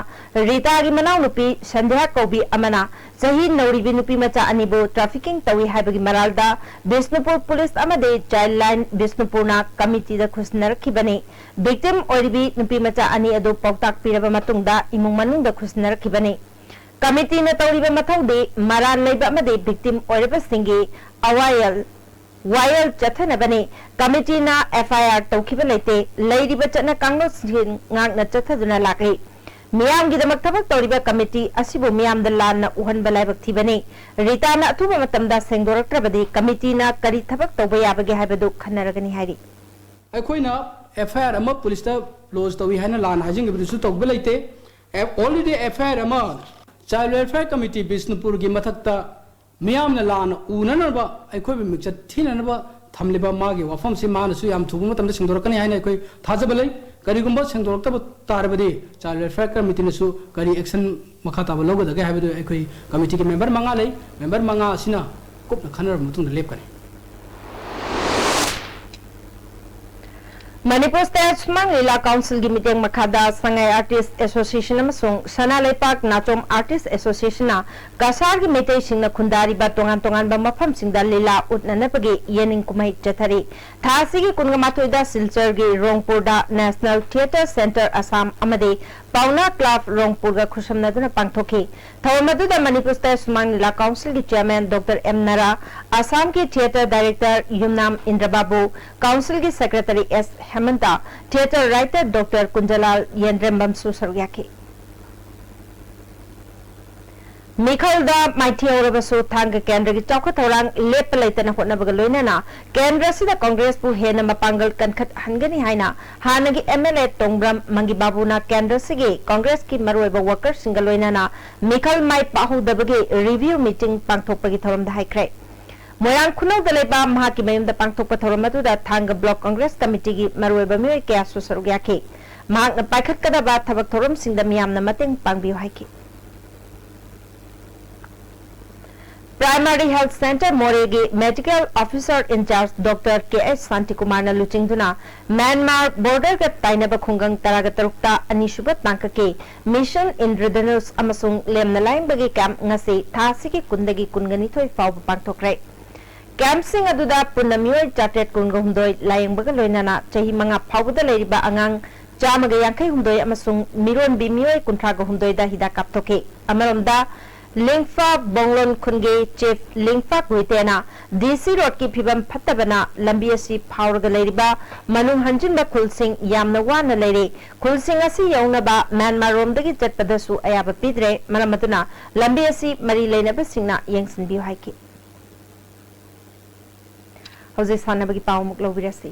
ꯔꯤꯇꯥꯒꯤ ꯃꯅꯥꯎꯅꯨꯄꯤ ꯁꯟꯙ꯭ꯌꯥ ꯀꯧꯕꯤ ꯑꯃꯅ ꯆꯍꯤ ꯅꯧꯔꯤꯕꯤ ꯅꯨꯄꯤ ꯃꯆꯥ ꯑꯅꯤꯕꯨ trafficking ꯇꯧꯏ ꯍꯥꯏꯕꯒꯤ ꯃꯔꯥꯜꯗ ꯕꯤꯁꯅꯨꯄꯨꯔ police ꯑꯃꯗꯤ Child Line ꯕꯤꯁꯅꯨꯄꯨꯔꯅ committee ꯗ ꯈꯨꯠꯁꯤꯟꯅꯔꯛꯈꯤꯕꯅꯤ꯫ Victim ꯑꯣꯏꯔꯤꯕꯤ ꯅꯨꯄꯤ ꯃꯆꯥ ꯑꯅꯤ ꯑꯗꯨ ꯄꯥꯎꯇꯥꯛ ꯄꯤꯔꯕ ꯃꯇꯨꯡꯗ ꯏꯃꯨꯡ ꯃꯅꯨꯡꯗ ꯈꯨꯠꯁꯤꯟꯅꯔꯛꯈꯤꯕꯅꯤ꯫ Committee ꯅ ꯇꯧꯔꯤꯕ ꯃꯊꯧꯗꯤ ꯃꯔꯥꯜ ꯂꯩꯕ ꯑꯃꯗꯤ victim ꯑꯣꯏꯔꯕꯁꯤꯡꯒꯤ ꯑꯋꯥꯌꯦꯜ ꯋꯥꯌꯦꯜ ꯆꯠꯊꯅꯕꯅꯤ꯫ Committee ꯅ F I R ꯇꯧꯈꯤꯕ ꯂꯩꯇꯦ꯫ ꯂꯩꯔꯤꯕ ꯆꯠꯅ ꯀꯥꯡꯂꯣꯟꯁꯤꯡ ꯉꯥꯛꯅ ꯆꯠꯊꯗꯨꯅ ꯂꯥꯛꯂꯤ꯫ ꯃꯤꯌꯥꯝꯒꯤꯗꯃꯛ ꯊꯕꯛ ꯇꯧꯔꯤꯕ committee ꯑꯁꯤꯕꯨ ꯃꯤꯌꯥꯝꯗ ꯂꯥꯟꯅ ꯎꯍꯟꯕ ꯂꯥꯏꯕꯛ ꯊꯤꯕꯅꯤ꯫ ꯔꯤꯇꯥꯅ ꯑꯊꯨꯕ ꯃꯇꯝꯗ ꯁꯦꯡꯗꯣꯔꯛꯇ꯭ꯔꯕꯗꯤ committee ꯅ ꯀꯔꯤ ꯊꯕꯛ ꯇꯧꯕ ꯌꯥꯕꯒꯦ ꯍꯥꯏꯕꯗꯨ ꯈꯟꯅꯔꯒꯅꯤ ꯍꯥꯏꯔꯤ꯫ ꯑꯩꯈꯣꯏꯅ F I R ꯑꯃ police ꯇ lodge ꯇꯧꯏ ꯍꯥꯏꯅ ꯂꯥꯟꯅ ꯍꯥꯏꯖꯤꯟꯈꯤꯕꯗꯨꯁꯨ ꯇꯧꯕ ꯂꯩꯇꯦ꯫ Already F I R ꯑꯃ Child Welfare Committee ꯕꯤꯁꯅꯨꯄꯨꯔꯒꯤ ꯃꯊꯛꯇ ꯃꯤꯌꯥꯝꯅ ꯂꯥꯟꯅ ꯎꯅꯅꯕ, ꯑꯩꯈꯣꯏꯕꯨ ꯃꯤꯡꯆꯠ ꯊꯤꯅꯅꯕ ꯊꯝꯂꯤꯕ ꯃꯥꯒꯤ ꯋꯥꯐꯝꯁꯤ ꯃꯥꯅꯁꯨ ꯌꯥꯝ ꯊꯨꯕ ꯃꯇꯝꯗ ꯁꯦꯡꯗꯣꯔꯛꯀꯅꯤ ꯍꯥꯏꯅ ꯑꯩꯈꯣꯏ ꯊꯥꯖꯕ ꯂꯩ꯫ ꯀꯔꯤꯒꯨꯝꯕ ꯁꯦꯡꯗꯣꯔꯛꯇꯕ ꯇꯥꯔꯕꯗꯤ Child Welfare Committee ꯅꯁꯨ ꯀꯔꯤ action ꯃꯈꯥ ꯇꯥꯕ ꯂꯧꯒꯗꯒꯦ ꯍꯥꯏꯕꯗꯨ ꯑꯩꯈꯣꯏ committee ꯒꯤ member ꯃꯉꯥ ꯂꯩ꯫ Member ꯃꯉꯥ ꯑꯁꯤꯅ ꯀꯨꯞꯅ ꯈꯟꯅꯔꯕ ꯃꯇꯨꯡꯗ ꯂꯦꯞꯀꯅꯤ꯫ ꯃꯅꯤꯄꯨꯔ ꯁ꯭ꯇꯦꯠ ꯁꯨꯃꯥꯡ ꯂꯤꯂꯥ ꯀꯥꯎꯟꯁꯤꯜꯒꯤ ꯃꯤꯠꯌꯦꯡ ꯃꯈꯥꯗ ꯁꯉꯥꯏ ꯑꯥꯔꯇꯤꯁ ꯑꯦꯁꯣꯁꯤꯌꯦꯁꯟ ꯑꯃꯁꯨꯡ ꯁꯅꯥ ꯂꯩꯄꯥꯛ ꯅꯥꯆꯣꯝ ꯑꯥꯔꯇꯤꯁ ꯑꯦꯁꯣꯁꯤꯌꯦꯁꯟꯅ ꯀꯁꯥꯔꯒꯤ ꯃꯩꯇꯩꯁꯤꯡꯅ ꯈꯨꯟꯗꯥꯔꯤꯕ ꯇꯣꯉꯥꯟ ꯇꯣꯉꯥꯟꯕ ꯃꯐꯝꯁꯤꯡꯗ ꯂꯤꯂꯥ ꯎꯠꯅꯅꯕꯒꯤ ꯌꯦꯅꯤꯡ ꯀꯨꯝꯍꯩ ꯆꯠꯊꯔꯤ꯫ ꯊꯥ ꯑꯁꯤꯒꯤ ꯀꯨꯟꯒ ꯃꯥꯊꯣꯏꯗ ꯁꯤꯜꯆꯔꯒꯤ ꯔꯣꯡꯄꯨꯔꯗ ꯅꯦꯁꯅꯦꯜ ꯊꯤꯌꯦꯇꯔ ꯁꯦꯟꯇꯔ ꯑꯁꯥꯝ ꯑꯃꯗꯤ ꯄꯥꯎꯅꯥ ꯀ꯭ꯂꯕ ꯔꯣꯡꯄꯨꯔꯒ ꯈꯨꯠꯁꯝꯅꯗꯨꯅ ꯄꯥꯡꯊꯣꯛꯈꯤ꯫ ꯊꯧꯔꯝ ꯑꯗꯨꯗ ꯃꯅꯤꯄꯨꯔ ꯁ꯭ꯇꯦꯠ ꯁꯨꯃꯥꯡ ꯂꯤꯂꯥ ꯀꯥꯎꯟꯁꯤꯜꯒꯤ ꯆꯤꯌꯔꯃꯦꯟ ꯗꯣꯛꯇꯔ ꯑꯦꯝ ꯅꯔꯥ, ꯑꯁꯥꯝꯒꯤ ꯊꯤꯌꯦꯇꯔ ꯗꯥꯏꯔꯦꯛꯇꯔ ꯌꯨꯝꯅꯥꯝ ꯏꯟꯗ꯭ꯔꯕꯥꯕꯨ, ꯀꯥꯎꯟꯁꯤꯜꯒꯤ ꯁꯦꯀ꯭ꯔꯦꯇꯔꯤ ꯑꯦꯁ ꯍꯦꯃꯟꯇ, ꯊꯤꯌꯦꯇꯔ ꯔꯥꯏꯇꯔ ꯗꯣꯛꯇꯔ ꯀꯨꯟꯖꯂꯥꯜ ꯌꯦꯟꯗ꯭ꯔꯦꯝꯕꯝꯁꯨ ꯁꯔꯨꯛ ꯌꯥꯈꯤ꯫ ꯃꯤꯈꯜꯗ ꯃꯥꯏꯊꯤꯍꯧꯔꯕꯁꯨ ꯊꯥꯡꯒ ꯀꯦꯟꯗ꯭ꯔꯒꯤ ꯆꯥꯎꯈꯠ ꯊꯧꯔꯥꯡ ꯂꯦꯞꯄ ꯂꯩꯇꯅ ꯍꯣꯠꯅꯕꯒ ꯂꯣꯏꯅꯅ ꯀꯦꯟꯗ꯭ꯔ ꯑꯁꯤꯗ ꯀꯪꯒ꯭ꯔꯦꯁꯄꯨ ꯍꯦꯟꯅ ꯃꯄꯥꯡꯒꯜ ꯀꯟꯈꯠꯍꯟꯒꯅꯤ ꯍꯥꯏꯅ ꯍꯥꯟꯅꯒꯤ ꯑꯦꯝ ꯑꯦꯜ ꯑꯦ ꯇꯣꯡꯕ꯭ꯔꯝ ꯃꯪꯒꯤꯕꯥꯕꯨꯅ ꯀꯦꯟꯗ꯭ꯔ ꯑꯁꯤꯒꯤ ꯀꯪꯒ꯭ꯔꯦꯁꯀꯤ ꯃꯔꯨꯑꯣꯏꯕ ꯋꯥꯀꯔꯁꯤꯡꯒ ꯂꯣꯏꯅꯅ ꯃꯤꯈꯜ ꯃꯥꯏ ꯄꯥꯛꯍꯧꯗꯕꯒꯤ ꯔꯤꯚꯤꯌꯨ ꯃꯤꯇꯤꯡ ꯄꯥꯡꯊꯣꯛꯄꯒꯤ ꯊꯧꯔꯝꯗ ꯍꯥꯏꯈ꯭ꯔꯦ꯫ ꯃꯣꯏꯔꯥꯡ ꯈꯨꯅꯧꯗ ꯂꯩꯕ ꯃꯍꯥꯛꯀꯤ ꯃꯌꯨꯝꯗ ꯄꯥꯡꯊꯣꯛꯄ ꯊꯧꯔꯝ ꯑꯗꯨꯗ ꯊꯥꯡꯒ ꯕ꯭ꯂꯣꯛ ꯀꯪꯒ꯭ꯔꯦꯁ ꯀꯃꯤꯇꯤꯒꯤ ꯃꯔꯨꯑꯣꯏꯕ ꯃꯤꯑꯣꯏ ꯀꯌꯥꯁꯨ ꯁꯔꯨꯛ ꯌꯥꯈꯤ꯫ ꯃꯍꯥꯛꯅ ꯄꯥꯏꯈꯠꯀꯗꯕ ꯊꯕꯛ ꯊꯧꯔꯝꯁꯤꯡꯗ ꯃꯤꯌꯥꯝꯅ ꯃꯇꯦꯡ ꯄꯥꯡꯕꯤꯌꯨ ꯍꯥꯏꯈꯤ꯫ ꯄ꯭ꯔꯥꯏꯃꯥꯔꯤ ꯍꯦꯜꯊ ꯁꯦꯟꯇꯔ ꯃꯣꯔꯦꯒꯤ ꯃꯦꯗꯤꯀꯦꯜ ꯑꯣꯐꯤꯁꯔ ꯏꯟꯆꯥꯔꯖ ꯗꯣꯛꯇꯔ ꯀꯦ ꯑꯩꯆ ꯁꯥꯟꯇꯤꯀꯨꯃꯥꯔꯅ ꯂꯨꯆꯤꯡꯗꯨꯅ ꯃ꯭ꯌꯥꯟꯃꯥꯔ ꯕꯣꯔꯗꯔꯒ ꯇꯥꯏꯅꯕ ꯈꯨꯡꯒꯪ ꯇꯔꯥꯒ ꯇꯔꯨꯛꯇ ꯑꯅꯤꯁꯨꯕ ꯇꯥꯡꯀꯛꯀꯤ ꯃꯤꯁꯟ ꯏꯟꯗ꯭ꯔꯙꯅꯨꯁ ꯑꯃꯁꯨꯡ ꯂꯦꯝꯅ ꯂꯥꯌꯦꯡꯕꯒꯤ ꯀꯦꯝꯞ ꯉꯁꯤ ꯊꯥ ꯑꯁꯤꯒꯤ ꯀꯨꯟꯗꯒꯤ ꯀꯨꯟꯒ ꯅꯤꯊꯣꯏ ꯐꯥꯎꯕ ꯄꯥꯡꯊꯣꯛꯈ꯭ꯔꯦ꯫ ꯀꯦꯝꯞꯁꯤꯡ ꯑꯗꯨꯗ ꯄꯨꯟꯅ ꯃꯤꯑꯣꯏ ꯆꯥꯇ꯭ꯔꯦꯠ ꯀꯨꯟꯒ ꯍꯨꯝꯗꯣꯏ ꯂꯥꯌꯦꯡꯕꯒ ꯂꯣꯏꯅꯅ ꯆꯍꯤ ꯃꯉꯥ ꯐꯥꯎꯕꯗ ꯂꯩꯔꯤꯕ ꯑꯉꯥꯡ ꯆꯥꯝꯃꯒ ꯌꯥꯡꯈꯩ ꯍꯨꯝꯗꯣꯏ ꯑꯃꯁꯨꯡ ꯃꯤꯔꯣꯟꯕꯤ ꯃꯤꯑꯣꯏ ꯀꯨꯟꯊ꯭ꯔꯥꯒ ꯍꯨꯝꯗꯣꯏꯗ ꯍꯤꯗꯥꯛ ꯀꯥꯞꯊꯣꯛꯈꯤ꯫ ꯑꯃꯔꯣꯝꯗ, ꯂꯤꯡꯐꯥ ꯕꯣꯡꯂꯣꯟ ꯈꯨꯟꯒꯤ ꯆꯤꯐ ꯂꯤꯡꯐꯥ ꯒꯨꯏꯇꯦꯅ ꯗꯤ ꯁꯤ ꯔꯣꯗꯀꯤ ꯐꯤꯕꯝ ꯐꯠꯇꯕꯅ ꯂꯝꯕꯤ ꯑꯁꯤ ꯐꯥꯎꯔꯒ ꯂꯩꯔꯤꯕ ꯃꯅꯨꯡ ꯍꯟꯖꯤꯟꯕ ꯈꯨꯜꯁꯤꯡ ꯌꯥꯝꯅ ꯋꯥꯅ ꯂꯩꯔꯦ꯫ ꯈꯨꯜꯁꯤꯡ ꯑꯁꯤ ꯌꯧꯅꯕ ꯃ꯭ꯌꯥꯟꯃꯥꯔ ꯔꯣꯝꯗꯒꯤ ꯆꯠꯄꯗꯁꯨ ꯑꯌꯥꯕ ꯄꯤꯗ꯭ꯔꯦ꯫ ꯃꯔꯝ ꯑꯗꯨꯅ ꯂꯝꯕꯤ ꯑꯁꯤ ꯃꯔꯤ ꯂꯩꯅꯕꯁꯤꯡꯅ ꯌꯦꯡꯁꯤꯟꯕꯤꯌꯨ ꯍꯥꯏꯈꯤ꯫ ꯍꯧꯖꯤꯛ ꯁꯥꯟꯅꯕꯒꯤ ꯄꯥꯎ ꯑꯃꯨꯛ ꯂꯧꯕꯤꯔꯁꯤ꯫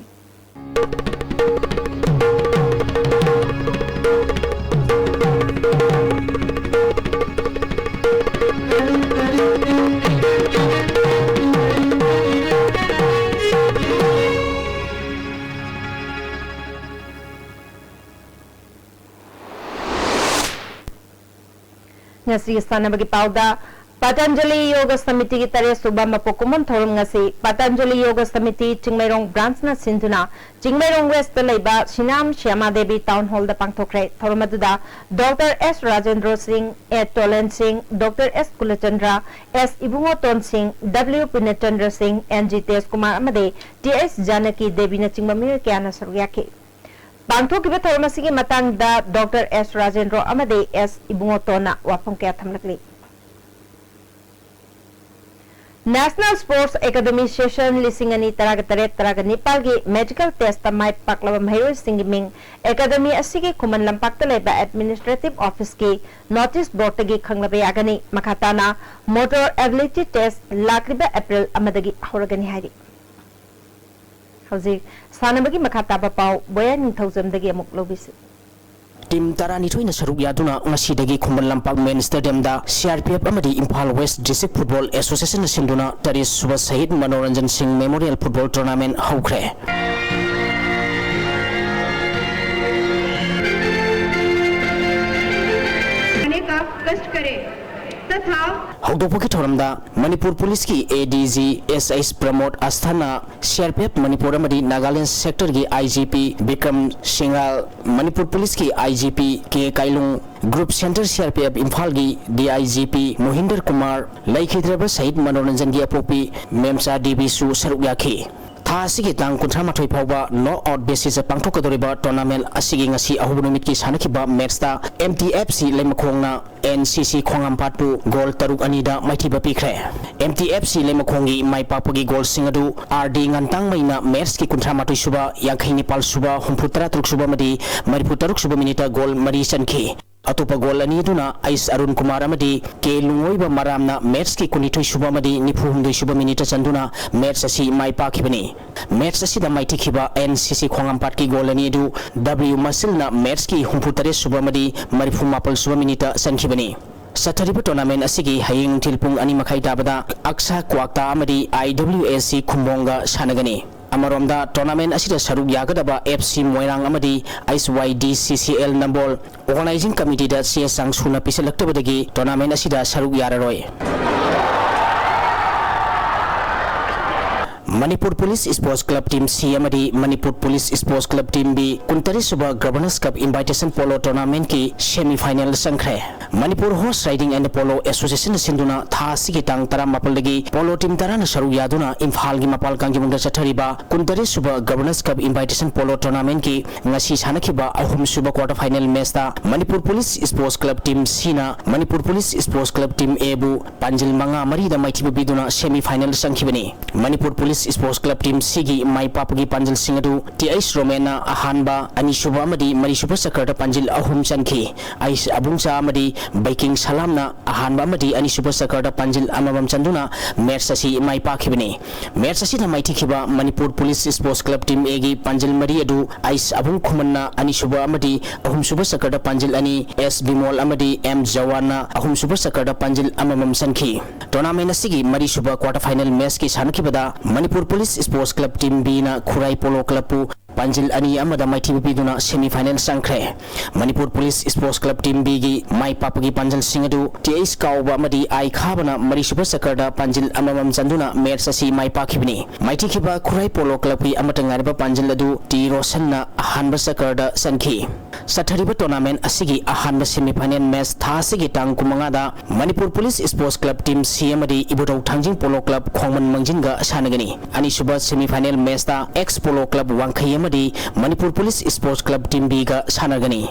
ꯉꯁꯤꯒꯤ ꯁꯥꯟꯅꯕꯒꯤ ꯄꯥꯎꯗ, ꯄꯇꯟꯖꯂꯤ ꯌꯣꯒ ꯁꯃꯤꯇꯤꯒꯤ ꯇꯔꯦꯠ ꯁꯨꯕ ꯃꯄꯣꯛ ꯀꯨꯝꯑꯣꯟ ꯊꯧꯔꯝ ꯉꯁꯤ ꯄꯇꯟꯖꯂꯤ ꯌꯣꯒ ꯁꯃꯤꯇꯤ ꯆꯤꯡꯃꯩꯔꯣꯡ branchꯅ ꯁꯤꯟꯗꯨꯅ ꯆꯤꯡꯃꯩꯔꯣꯡ Westꯇ ꯂꯩꯕ ꯁꯤꯅꯥꯝ ꯁ꯭ꯌꯥꯃꯥ ꯗꯦꯕꯤ Town Hallꯗ ꯄꯥꯡꯊꯣꯛꯈ꯭ꯔꯦ꯫ ꯊꯧꯔꯝ ꯑꯗꯨꯗ Doctor S Rajendra Singh, A Tolen Singh, Doctor S Kulachandra, S ꯏꯕꯨꯡꯉꯣꯇꯣꯟ ꯁꯤꯡ, W ꯄꯨꯅ꯭ꯌꯆꯟꯗ꯭ꯔ ꯁꯤꯡ, N G ꯇꯦꯖꯀꯨꯃꯥꯔ ꯑꯃꯗꯤ T S ꯖꯥꯅꯀꯤ ꯗꯦꯕꯤꯅꯆꯤꯡꯕ ꯃꯤꯑꯣꯏ ꯀꯌꯥꯅ ꯁꯔꯨꯛ ꯌꯥꯈꯤ꯫ ꯄꯥꯡꯊꯣꯛꯈꯤꯕ ꯊꯧꯔꯝ ꯑꯁꯤꯒꯤ ꯃꯇꯥꯡꯗ Doctor S Rajendra ꯑꯃꯗꯤ S ꯏꯕꯨꯡꯉꯣꯇꯣꯟꯅ ꯋꯥꯐꯝ ꯀꯌꯥ ꯊꯝꯂꯛꯂꯤ꯫ National Sports Academy Session ꯂꯤꯁꯤꯡ ꯑꯅꯤ ꯇꯔꯥꯒ ꯇꯔꯦꯠ ꯇꯔꯥꯒ ꯅꯤꯄꯥꯜꯒꯤ medical testꯇ ꯃꯥꯏ ꯄꯥꯛꯂꯕ ꯃꯍꯩꯔꯣꯏꯁꯤꯡꯒꯤ ꯃꯤꯡ academy ꯑꯁꯤꯒꯤ ꯈꯨꯃꯟ ꯂꯝꯄꯥꯛꯇ ꯂꯩꯕ administrative officeꯀꯤ notice boardꯇꯒꯤ ꯈꯪꯂꯕ ꯌꯥꯒꯅꯤ꯫ ꯃꯈꯥ ꯇꯥꯅ motor ability test ꯂꯥꯛꯂꯤꯕ April ꯑꯃꯗꯒꯤ ꯍꯧꯔꯒꯅꯤ ꯍꯥꯏꯔꯤ꯫ ꯍꯧꯖꯤꯛ ꯁꯥꯟꯅꯕꯒꯤ ꯃꯈꯥ ꯇꯥꯕ ꯄꯥꯎ ꯕꯣꯌꯥ ꯅꯤꯡꯊꯧꯖꯝꯗꯒꯤ ꯑꯃꯨꯛ ꯂꯧꯕꯤꯁꯤ꯫ Team ꯇꯔꯥꯅꯤꯊꯣꯏꯅ ꯁꯔꯨꯛ ꯌꯥꯗꯨꯅ ꯉꯁꯤꯗꯒꯤ Khuman Lampak main stadiumꯗ C R P F ꯑꯃꯗꯤ Imphal West District Football Associationꯅ ꯁꯤꯟꯗꯨꯅ ꯇꯔꯦꯠ ꯁꯨꯕ ꯁꯍꯤꯗ ꯃꯅꯣꯔꯟꯖꯟ ꯁꯤꯡ Memorial Football Tournament ꯍꯧꯈ꯭ꯔꯦ꯫ करने का कष्ट करें तथा ꯍꯧꯗꯣꯛꯄꯒꯤ ꯊꯧꯔꯝꯗ ꯃꯅꯤꯄꯨꯔ ꯄꯨꯂꯤꯁꯀꯤ A D G S H ꯄ꯭ꯔꯃꯣꯗ ꯑꯁꯊꯥꯅ, C R P F Manipur ꯑꯃꯗꯤ Nagaland sectorꯒꯤ I G P Bikram ꯁꯤꯡꯍꯥꯜ, Manipur ꯄꯨꯂꯤꯁꯀꯤ I G P K ꯀꯥꯏꯂꯨꯡ, Group Center C R P F ꯏꯝꯐꯥꯜꯒꯤ D I G P ꯃꯣꯍꯤꯟꯗꯔ Kumar, ꯂꯩꯈꯤꯗ꯭ꯔꯕ ꯁꯍꯤꯗ ꯃꯅꯣꯔꯟꯖꯟꯒꯤ ꯑꯄꯣꯛꯄꯤ ꯃꯦꯝꯆꯥ ꯗꯦꯕꯤꯁꯨ ꯁꯔꯨꯛ ꯌꯥꯈꯤ꯫ ꯊꯥ ꯑꯁꯤꯒꯤ ꯇꯥꯡ ꯀꯨꯟꯊ꯭ꯔꯥ ꯃꯥꯊꯣꯏ ꯐꯥꯎꯕ knock out basisꯇ ꯄꯥꯡꯊꯣꯛꯀꯗꯧꯔꯤꯕ tournament ꯑꯁꯤꯒꯤ ꯉꯁꯤ ꯑꯍꯧꯕ ꯅꯨꯃꯤꯠꯀꯤ ꯁꯥꯟꯅꯈꯤꯕ matchꯇ M T F C ꯂꯩꯃꯈꯣꯡꯅ N C C ꯈꯣꯡꯍꯥꯝꯄꯥꯠꯄꯨ goal ꯇꯔꯨꯛ ꯑꯅꯤꯗ ꯃꯥꯏꯊꯤꯕ ꯄꯤꯈ꯭ꯔꯦ꯫ M T F C ꯂꯩꯃꯈꯣꯡꯒꯤ ꯃꯥꯏ ꯄꯥꯛꯄꯒꯤ goalꯁꯤꯡ ꯑꯗꯨ R D ꯉꯟꯇꯥꯡꯃꯩꯅ matchꯀꯤ ꯀꯨꯟꯊ꯭ꯔꯥ ꯃꯥꯊꯣꯏ ꯁꯨꯕ, ꯌꯥꯡꯈꯩ ꯅꯤꯄꯥꯜ ꯁꯨꯕ, ꯍꯨꯝꯐꯨ ꯇꯔꯥ ꯇꯔꯨꯛ ꯁꯨꯕ ꯑꯃꯗꯤ ꯃꯔꯤꯐꯨ ꯇꯔꯨꯛ ꯁꯨꯕ minuteꯇ goal ꯃꯔꯤ ꯆꯟꯈꯤ꯫ ꯑꯇꯣꯞꯄ goal ꯑꯅꯤ ꯑꯗꯨꯅ ꯑꯩꯁ ꯑꯔꯨꯟ ꯀꯨꯃꯥꯔ ꯑꯃꯗꯤ ꯀꯦ ꯂꯨꯡꯑꯣꯏꯕ ꯃꯔꯥꯝꯅ matchꯀꯤ ꯀꯨꯟꯅꯤꯊꯣꯏ ꯁꯨꯕ ꯑꯃꯗꯤ ꯅꯤꯐꯨ ꯍꯨꯝꯗꯣꯏ ꯁꯨꯕ minuteꯇ ꯆꯟꯗꯨꯅ match ꯑꯁꯤ ꯃꯥꯏ ꯄꯥꯛꯈꯤꯕꯅꯤ꯫ Match ꯑꯁꯤꯗ ꯃꯥꯏꯊꯤꯈꯤꯕ N C C ꯈꯣꯡꯍꯥꯝꯄꯥꯠꯀꯤ goal ꯑꯅꯤ ꯑꯗꯨ W ꯃꯁꯤꯜꯅ matchꯀꯤ ꯍꯨꯝꯐꯨ ꯇꯔꯦꯠ ꯁꯨꯕ ꯑꯃꯗꯤ ꯃꯔꯤꯐꯨ ꯃꯥꯄꯜ ꯁꯨꯕ minuteꯇ ꯆꯟꯈꯤꯕꯅꯤ꯫ ꯆꯠꯊꯔꯤꯕ tournament ꯑꯁꯤꯒꯤ ꯍꯌꯦꯡ ꯅꯨꯡꯊꯤꯜ ꯄꯨꯡ ꯑꯅꯤ ꯃꯈꯥꯏ ꯇꯥꯕꯗ ꯑꯛꯁꯥ ꯀ꯭ꯋꯥꯛꯇꯥ ꯑꯃꯗꯤ I W S C ꯈꯨꯝꯕꯣꯡꯒ ꯁꯥꯟꯅꯒꯅꯤ꯫ ꯑꯃꯔꯣꯝꯗ, tournament ꯑꯁꯤꯗ ꯁꯔꯨꯛ ꯌꯥꯒꯗꯕ F C ꯃꯣꯏꯔꯥꯡ ꯑꯃꯗꯤ H Y D C C L ꯅꯝꯕꯣꯜ organizing committeeꯗ ꯆꯦ ꯆꯥꯡ ꯁꯨꯅ ꯄꯤꯁꯤꯜꯂꯛꯇꯕꯗꯒꯤ tournament ꯑꯁꯤꯗ ꯁꯔꯨꯛ ꯌꯥꯔꯔꯣꯏ꯫ Manipur police sports club team C ꯑꯃꯗꯤ Manipur police sports club team B ꯀꯨꯟꯇꯔꯦꯠ ꯁꯨꯕ Governors Cup Invitation Polo Tournamentꯀꯤ semi final ꯆꯪꯈ꯭ꯔꯦ꯫ Manipur Horse Riding and Polo Associationꯅ ꯁꯤꯟꯗꯨꯅ ꯊꯥ ꯑꯁꯤꯒꯤ ꯇꯥꯡ ꯇꯔꯥꯃꯥꯄꯜꯗꯒꯤ polo team ꯇꯔꯥꯅ ꯁꯔꯨꯛ ꯌꯥꯗꯨꯅ ꯏꯝꯐꯥꯜꯒꯤ ꯃꯄꯥꯜ ꯀꯥꯡꯖꯩꯕꯨꯡꯗ ꯆꯠꯊꯔꯤꯕ ꯀꯨꯟꯇꯔꯦꯠ ꯁꯨꯕ Governors Cup Invitation Polo Tournamentꯀꯤ ꯉꯁꯤ ꯁꯥꯟꯅꯈꯤꯕ ꯑꯍꯨꯝꯁꯨꯕ quarter final matchꯇ Manipur police sports club team ꯁꯤꯅ Manipur police sports club team ꯑꯦꯕꯨ ꯄꯥꯟꯖꯤꯜ ꯃꯉꯥ ꯃꯔꯤꯗ ꯃꯥꯏꯊꯤꯕ ꯄꯤꯗꯨꯅ semi final ꯆꯪꯈꯤꯕꯅꯤ꯫ Manipur police sports club team ꯁꯤꯒꯤ ꯃꯥꯏ ꯄꯥꯛꯄꯒꯤ ꯄꯥꯟꯖꯤꯜꯁꯤꯡ ꯑꯗꯨ ꯇꯤ ꯑꯩꯆ ꯔꯣꯃꯦꯟꯅ ꯑꯍꯥꯟꯕ, ꯑꯅꯤꯁꯨꯕ ꯑꯃꯗꯤ ꯃꯔꯤꯁꯨꯕ ꯆꯀꯔꯗ ꯄꯥꯟꯖꯤꯜ ꯑꯍꯨꯝ ꯆꯟꯈꯤ꯫ ꯑꯩꯁ ꯑꯕꯨꯡꯆꯥ ꯑꯃꯗꯤ ꯕꯩꯀꯤꯡ ꯁꯂꯥꯝꯅ ꯑꯍꯥꯟꯕ ꯑꯃꯗꯤ ꯑꯅꯤꯁꯨꯕ ꯆꯀꯔꯗ ꯄꯥꯟꯖꯤꯜ ꯑꯃꯃꯝ ꯆꯟꯗꯨꯅ match ꯑꯁꯤ ꯃꯥꯏ ꯄꯥꯛꯈꯤꯕꯅꯤ꯫ Match ꯑꯁꯤꯗ ꯃꯥꯏꯊꯤꯈꯤꯕ Manipur police sports club team ꯑꯦꯒꯤ ꯄꯥꯟꯖꯤꯜ ꯃꯔꯤ ꯑꯗꯨ ꯑꯩꯁ ꯑꯕꯨꯡ ꯈꯨꯃꯟꯅ ꯑꯅꯤꯁꯨꯕ ꯑꯃꯗꯤ ꯑꯍꯨꯝꯁꯨꯕ ꯆꯀꯔꯗ ꯄꯥꯟꯖꯤꯜ ꯑꯅꯤ, ꯑꯦꯁ ꯕꯤꯃꯣꯜ ꯑꯃꯗꯤ ꯑꯦꯝ ꯖꯋꯥꯟꯅ ꯑꯍꯨꯝꯁꯨꯕ ꯆꯀꯔꯗ ꯄꯥꯟꯖꯤꯜ ꯑꯃꯃꯝ ꯆꯟꯈꯤ꯫ Tournament ꯑꯁꯤꯒꯤ ꯃꯔꯤꯁꯨꯕ quarter final matchꯀꯤ ꯁꯥꯟꯅꯈꯤꯕꯗ Manipur police sports club team ꯕꯤꯅ ꯈꯨꯔꯥꯏ ꯄꯣꯂꯣ ꯀ꯭ꯂꯕꯄꯨ ꯄꯥꯟꯖꯤꯜ ꯑꯅꯤ ꯑꯃꯗ ꯃꯥꯏꯊꯤꯕ ꯄꯤꯗꯨꯅ semi final ꯆꯪꯈ꯭ꯔꯦ꯫ Manipur police sports club team ꯕꯤꯒꯤ ꯃꯥꯏ ꯄꯥꯛꯄꯒꯤ ꯄꯥꯟꯖꯤꯜꯁꯤꯡ ꯑꯗꯨ ꯇꯤ ꯑꯩꯆ ꯀꯥꯎꯕ ꯑꯃꯗꯤ ꯑꯥꯏ ꯈꯥꯕꯅ ꯃꯔꯤꯁꯨꯕ ꯆꯀꯔꯗ ꯄꯥꯟꯖꯤꯜ ꯑꯃꯃꯝ ꯆꯟꯗꯨꯅ match ꯑꯁꯤ ꯃꯥꯏ ꯄꯥꯛꯈꯤꯕꯅꯤ꯫ ꯃꯥꯏꯊꯤꯈꯤꯕ ꯈꯨꯔꯥꯏ ꯄꯣꯂꯣ ꯀ꯭ꯂꯕꯀꯤ ꯑꯃꯠꯇ ꯉꯥꯏꯔꯕ ꯄꯥꯟꯖꯤꯜ ꯑꯗꯨ ꯇꯤ ꯔꯣꯁꯟꯅ ꯑꯍꯥꯟꯕ ꯆꯀꯔꯗ ꯆꯟꯈꯤ꯫ ꯆꯠꯊꯔꯤꯕ tournament ꯑꯁꯤꯒꯤ ꯑꯍꯥꯟꯕ semi final match ꯊꯥ ꯑꯁꯤꯒꯤ ꯇꯥꯡ ꯀꯨꯟꯃꯉꯥꯗ Manipur police sports club team C ꯑꯃꯗꯤ ꯏꯕꯨꯙꯧ ꯊꯥꯡꯖꯤꯡ ꯄꯣꯂꯣ ꯀ꯭ꯂꯕ ꯈꯣꯡꯃꯟ ꯃꯥꯡꯖꯤꯟꯒ ꯁꯥꯟꯅꯒꯅꯤ꯫ ꯑꯅꯤꯁꯨꯕ semi final matchꯇ ꯑꯦꯛꯁ ꯄꯣꯂꯣ ꯀ꯭ꯂꯕ ꯋꯥꯡꯈꯩ ꯑꯃꯗꯤ Manipur police sports club team ꯕꯤꯒ ꯁꯥꯟꯅꯒꯅꯤ꯫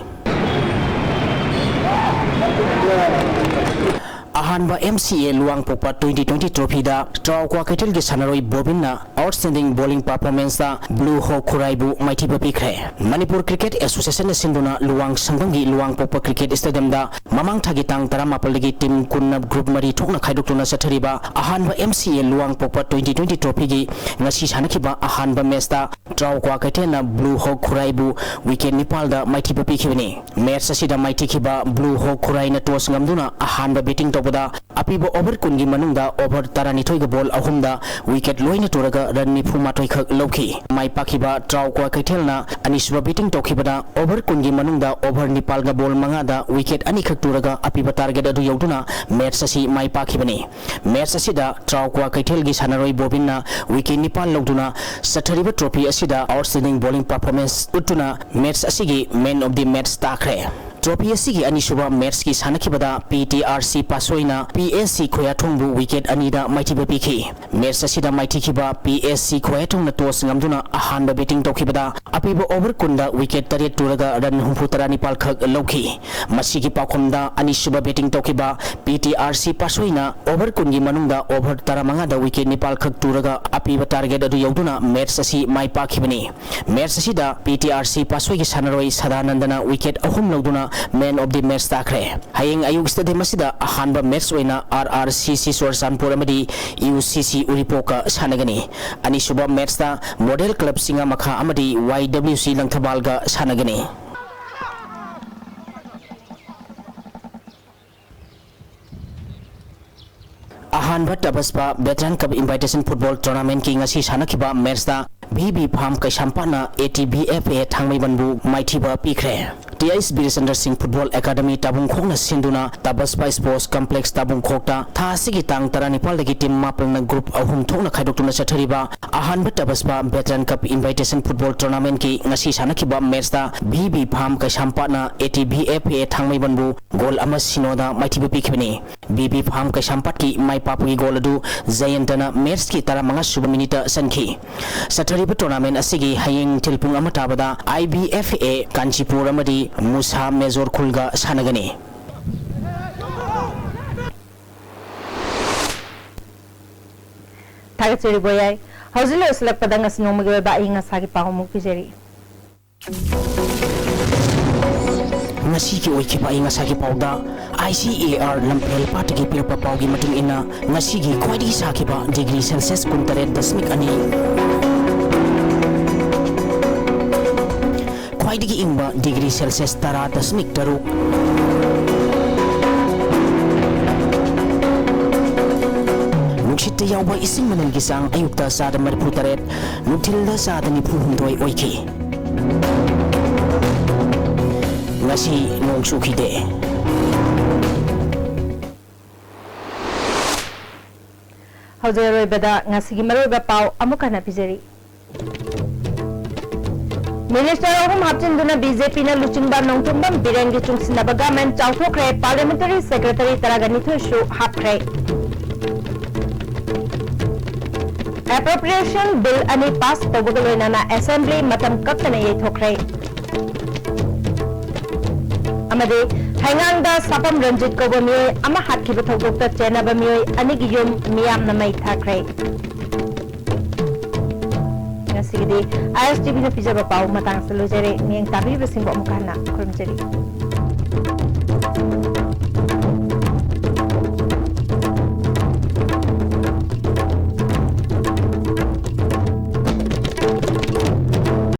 ꯑꯍꯥꯟꯕ M C A ꯂꯨꯋꯥꯡꯄꯣꯛꯄ twenty twenty trophyꯗ ꯇ꯭ꯔꯥꯎ ꯀ꯭ꯋꯥꯀꯩꯊꯦꯜꯒꯤ ꯁꯥꯟꯅꯔꯣꯏ ꯕꯣꯕꯤꯟꯅ outstanding bowling performanceꯇ Blue Hawk ꯈꯨꯔꯥꯏꯕꯨ ꯃꯥꯏꯊꯤꯕ ꯄꯤꯈ꯭ꯔꯦ꯫ ꯃꯅꯤꯄꯨꯔ Cricket Associationꯅ ꯁꯤꯟꯗꯨꯅ ꯂꯨꯋꯥꯡ ꯁꯪꯕꯝꯒꯤ ꯂꯨꯋꯥꯡꯄꯣꯛꯄ cricket stadiumꯗ ꯃꯃꯥꯡ ꯊꯥꯒꯤ ꯇꯥꯡ ꯇꯔꯥꯃꯥꯄꯜꯗꯒꯤ team ꯀꯨꯟꯅ group ꯃꯔꯤ ꯊꯣꯛꯅ ꯈꯥꯏꯗꯣꯛꯇꯨꯅ ꯆꯠꯊꯔꯤꯕ ꯑꯍꯥꯟꯕ M C A ꯂꯨꯋꯥꯡꯄꯣꯛꯄ twenty twenty trophyꯒꯤ ꯉꯁꯤ ꯁꯥꯟꯅꯈꯤꯕ ꯑꯍꯥꯟꯕ matchꯇ ꯇ꯭ꯔꯥꯎ ꯀ꯭ꯋꯥꯀꯩꯊꯦꯜꯅ Blue Hawk ꯈꯨꯔꯥꯏꯕꯨ wicket ꯅꯤꯄꯥꯜꯗ ꯃꯥꯏꯊꯤꯕ ꯄꯤꯈꯤꯕꯅꯤ꯫ Match ꯑꯁꯤꯗ ꯃꯥꯏꯊꯤꯈꯤꯕ Blue Hawk ꯈꯨꯔꯥꯏꯅ toss ꯉꯝꯗꯨꯅ ꯑꯍꯥꯟꯕ batting ꯇꯧꯕꯗ ꯇ ꯑꯄꯤꯕ over ꯀꯨꯟꯒꯤ ꯃꯅꯨꯡꯗ over ꯇꯔꯥꯅꯤꯊꯣꯏꯒ ball ꯑꯍꯨꯝꯗ wicket ꯂꯣꯏꯅ ꯇꯨꯔꯒ run ꯅꯤꯐꯨ ꯃꯥꯊꯣꯏ ꯈꯛ ꯂꯧꯈꯤ꯫ ꯃꯥꯏ ꯄꯥꯛꯈꯤꯕ ꯇ꯭ꯔꯥꯎ ꯀ꯭ꯋꯥꯀꯩꯊꯦꯜꯅ ꯑꯅꯤꯁꯨꯕ batting ꯇꯧꯈꯤꯕꯗ over ꯀꯨꯟꯒꯤ ꯃꯅꯨꯡꯗ over ꯅꯤꯄꯥꯜꯒ ball ꯃꯉꯥꯗ wicket ꯑꯅꯤꯈꯛ ꯇꯨꯔꯒ ꯑꯄꯤꯕ target ꯑꯗꯨ ꯌꯧꯗꯨꯅ match ꯑꯁꯤ ꯃꯥꯏ ꯄꯥꯛꯈꯤꯕꯅꯤ꯫ Match ꯑꯁꯤꯗ ꯇ꯭ꯔꯥꯎ ꯀ꯭ꯋꯥꯀꯩꯊꯦꯜꯒꯤ ꯁꯥꯟꯅꯔꯣꯏ ꯕꯣꯕꯤꯟꯅ wicket ꯅꯤꯄꯥꯜ ꯂꯧꯗꯨꯅ ꯆꯠꯊꯔꯤꯕ trophy ꯑꯁꯤꯗ outstanding bowling performance ꯎꯠꯇꯨꯅ match ꯑꯁꯤꯒꯤ man of the match ꯇꯥꯈ꯭ꯔꯦ꯫ Trophy ꯑꯁꯤꯒꯤ ꯑꯅꯤꯁꯨꯕ matchꯀꯤ ꯁꯥꯟꯅꯈꯤꯕꯗ P T R C ꯄꯥꯁꯣꯏꯅ P S C ꯈꯣꯌꯥꯊꯣꯡꯕꯨ wicket ꯑꯅꯤꯗ ꯃꯥꯏꯊꯤꯕ ꯄꯤꯈꯤ꯫ Match ꯑꯁꯤꯗ ꯃꯥꯏꯊꯤꯈꯤꯕ P S C ꯈꯣꯌꯥꯊꯣꯡꯅ toss ꯉꯝꯗꯨꯅ ꯑꯍꯥꯟꯕ batting ꯇꯧꯈꯤꯕꯗ ꯑꯄꯤꯕ over ꯀꯨꯟꯗ wicket ꯇꯔꯦꯠ ꯇꯨꯔꯒ run ꯍꯨꯝꯐꯨ ꯇꯔꯥ ꯅꯤꯄꯥꯜ ꯈꯛ ꯂꯧꯈꯤ꯫ ꯃꯁꯤꯒꯤ ꯄꯥꯎꯈꯨꯝꯗ ꯑꯅꯤꯁꯨꯕ batting ꯇꯧꯈꯤꯕ P T R C ꯄꯥꯁꯣꯏꯅ over ꯀꯨꯟꯒꯤ ꯃꯅꯨꯡꯗ over ꯇꯔꯥꯃꯉꯥꯗ wicket ꯅꯤꯄꯥꯜ ꯈꯛ ꯇꯨꯔꯒ ꯑꯄꯤꯕ target ꯑꯗꯨ ꯌꯧꯗꯨꯅ match ꯑꯁꯤ ꯃꯥꯏ ꯄꯥꯛꯈꯤꯕꯅꯤ꯫ Match ꯑꯁꯤꯗ P T R C ꯄꯥꯁꯣꯏꯒꯤ ꯁꯥꯟꯅꯔꯣꯏ ꯁꯗꯥꯅꯟꯗꯅ wicket ꯑꯍꯨꯝ ꯂꯧꯗꯨꯅ man of the match ꯇꯥꯈ꯭ꯔꯦ꯫ ꯍꯌꯦꯡ ꯑꯌꯨꯛ stadium ꯑꯁꯤꯗ ꯑꯍꯥꯟꯕ match ꯑꯣꯏꯅ R R C C Churachandpur ꯑꯃꯗꯤ U C C ꯎꯔꯤꯄꯣꯛꯀ ꯁꯥꯟꯅꯒꯅꯤ꯫ ꯑꯅꯤꯁꯨꯕ matchꯇ Model Club ꯆꯤꯡꯉꯥꯃꯈꯥ ꯑꯃꯗꯤ Y W C ꯂꯪꯊꯕꯥꯜꯒ ꯁꯥꯟꯅꯒꯅꯤ꯫ ꯑꯍꯥꯟꯕ ꯇꯕꯁꯄꯥ Veteran Cup Invitation Football Tournamentꯀꯤ ꯉꯁꯤ ꯁꯥꯟꯅꯈꯤꯕ matchꯇ V B Farm ꯀꯩꯁꯥꯝꯄꯥꯠꯅ A T V F A ꯊꯥꯡꯃꯩꯕꯟꯕꯨ ꯃꯥꯏꯊꯤꯕ ꯄꯤꯈ꯭ꯔꯦ꯫ T S ꯕꯤꯔꯦꯆꯟꯗ꯭ꯔ ꯁꯤꯡ Football Academy ꯇꯥꯕꯨꯡꯈꯣꯛꯅ ꯁꯤꯟꯗꯨꯅ ꯇꯕꯁꯄꯥ Sports Complex ꯇꯥꯕꯨꯡꯈꯣꯛꯇ ꯊꯥ ꯑꯁꯤꯒꯤ ꯇꯥꯡ ꯇꯔꯥꯅꯤꯄꯥꯜꯗꯒꯤ team ꯃꯥꯄꯜꯅ group ꯑꯍꯨꯝ ꯊꯣꯛꯅ ꯈꯥꯏꯗꯣꯛꯇꯨꯅ ꯆꯠꯊꯔꯤꯕ ꯑꯍꯥꯟꯕ ꯇꯕꯁꯄꯥ Veteran Cup Invitation Football Tournamentꯀꯤ ꯉꯁꯤ ꯁꯥꯟꯅꯈꯤꯕ matchꯇ V B Farm ꯀꯩꯁꯥꯝꯄꯥꯠꯅ A T V F A ꯊꯥꯡꯃꯩꯕꯟꯕꯨ goal ꯑꯃ ꯁꯤꯅꯣꯗ ꯃꯥꯏꯊꯤꯕ ꯄꯤꯈꯤꯕꯅꯤ꯫ V B Farm ꯀꯩꯁꯥꯝꯄꯥꯠꯀꯤ ꯃꯥꯏ ꯄꯥꯛꯄꯒꯤ goal ꯑꯗꯨ ꯖꯌꯟꯇꯅ matchꯀꯤ ꯇꯔꯥꯃꯉꯥ ꯁꯨꯕ minuteꯇ ꯆꯟꯈꯤ꯫ ꯆꯠꯊꯔꯤꯕ tournament ꯑꯁꯤꯒꯤ ꯍꯌꯦꯡ ꯅꯨꯡꯊꯤꯜ ꯄꯨꯡ ꯑꯃ ꯇꯥꯕꯗ I B F A Kanchipur ꯑꯃꯗꯤ ꯃꯨꯁꯥ ꯃꯦꯖꯣꯔ ꯈꯨꯜꯒ ꯁꯥꯟꯅꯒꯅꯤ꯫ ꯊꯥꯒꯠꯆꯔꯤ ꯕꯣꯌꯥꯏ꯫ ꯍꯧꯖꯤꯛ ꯂꯣꯏꯁꯤꯜꯂꯛꯄꯗ ꯉꯁꯤ ꯅꯣꯡꯃꯒꯤ ꯑꯣꯏꯕ ꯑꯏꯪ ꯑꯁꯥꯒꯤ ꯄꯥꯎ ꯑꯃꯨꯛ ꯄꯤꯖꯔꯤ꯫ ꯉꯁꯤꯒꯤ ꯑꯣꯏꯈꯤꯕ ꯑꯏꯪ ꯑꯁꯥꯒꯤ ꯄꯥꯎꯗ I C A R ꯂꯝꯐꯦꯜ ꯄꯥꯠꯇꯒꯤ ꯄꯤꯔꯛꯄ ꯄꯥꯎꯒꯤ ꯃꯇꯨꯡ ꯏꯟꯅ, ꯉꯁꯤꯒꯤ ꯈ꯭ꯋꯥꯏꯗꯒꯤ ꯁꯥꯈꯤꯕ degree Celsius ꯀꯨꯟꯇꯔꯦꯠ ꯗꯁꯃꯤꯛ ꯑꯅꯤ, ꯈ꯭ꯋꯥꯏꯗꯒꯤ ꯏꯪꯕ degree Celsius ꯇꯔꯥ ꯗꯁꯃꯤꯛ ꯇꯔꯨꯛ, ꯌꯥꯎꯕ ꯏꯁꯤꯡ ꯃꯅꯜꯒꯤ ꯆꯥꯡ ꯑꯌꯨꯛꯇ ꯆꯥꯗ ꯃꯔꯤꯐꯨ ꯇꯔꯦꯠ, ꯅꯨꯡꯊꯤꯜꯗ ꯆꯥꯗ ꯅꯤꯐꯨ ꯍꯨꯝꯗꯣꯏ ꯑꯣꯏꯈꯤ꯫ ꯉꯁꯤ ꯅꯣꯡ ꯆꯨꯈꯤꯗꯦ꯫ ꯍꯧꯖꯤꯛ ꯑꯔꯣꯏꯕꯗ ꯉꯁꯤꯒꯤ ꯃꯔꯨꯑꯣꯏꯕ ꯄꯥꯎ ꯑꯃꯨꯛ ꯍꯟꯅ ꯄꯤꯖꯔꯤ꯫ ꯃꯤꯅꯤꯁꯇꯔ ꯑꯍꯨꯝ ꯍꯥꯞꯆꯤꯟꯗꯨꯅ ꯕꯤ ꯖꯦ ꯄꯤꯅ ꯂꯨꯆꯤꯡꯕ ꯅꯣꯡꯊꯣꯝꯕꯝ ꯕꯤꯔꯦꯟꯒꯤ ꯆꯨꯡꯁꯤꯟꯅꯕ ꯒꯃꯦꯟ ꯆꯥꯎꯊꯣꯛꯈ꯭ꯔꯦ, ꯄꯥꯔꯂꯤꯌꯥꯃꯦꯟꯇꯔꯤ ꯁꯦꯀ꯭ꯔꯦꯇꯔꯤ ꯇꯔꯥꯒ ꯅꯤꯊꯣꯏꯁꯨ ꯍꯥꯞꯈ꯭ꯔꯦ꯫ ꯑꯦꯄ꯭ꯔꯣꯄ꯭ꯔꯤꯌꯦꯁꯟ ꯕꯤꯜ ꯑꯅꯤ ꯄꯥꯁ ꯇꯧꯕꯒ ꯂꯣꯏꯅꯅ ꯑꯦꯁꯦꯝꯕ꯭ꯂꯤ ꯃꯇꯝ ꯀꯛꯇꯅ ꯌꯩꯊꯣꯛꯈ꯭ꯔꯦ꯫ ꯑꯃꯗꯤ ꯍꯩꯉꯥꯡꯗ ꯁꯥꯄꯝ ꯔꯟꯖꯤꯠ ꯀꯧꯕ ꯃꯤꯑꯣꯏ ꯑꯃ ꯍꯥꯠꯈꯤꯕ ꯊꯧꯗꯣꯛꯇ ꯆꯦꯟꯅꯕ ꯃꯤꯑꯣꯏ ꯑꯅꯤꯒꯤ ꯌꯨꯝ ꯃꯤꯌꯥꯝꯅ ꯃꯩ ꯊꯥꯈ꯭ꯔꯦ꯫ ꯉꯁꯤꯒꯤꯗꯤ ꯑꯥꯏ ꯑꯦꯁ ꯇꯤ ꯚꯤꯅ ꯄꯤꯖꯕ ꯄꯥꯎ ꯃꯇꯥꯡꯁꯤꯗ ꯂꯣꯏꯖꯔꯦ꯫ ꯃꯤꯠꯌꯦꯡ ꯇꯥꯕꯤꯔꯤꯕꯁꯤꯡꯕꯨ ꯑꯃꯨꯛ ꯍꯟꯅ ꯈꯨꯔꯨꯝꯖꯔꯤ꯫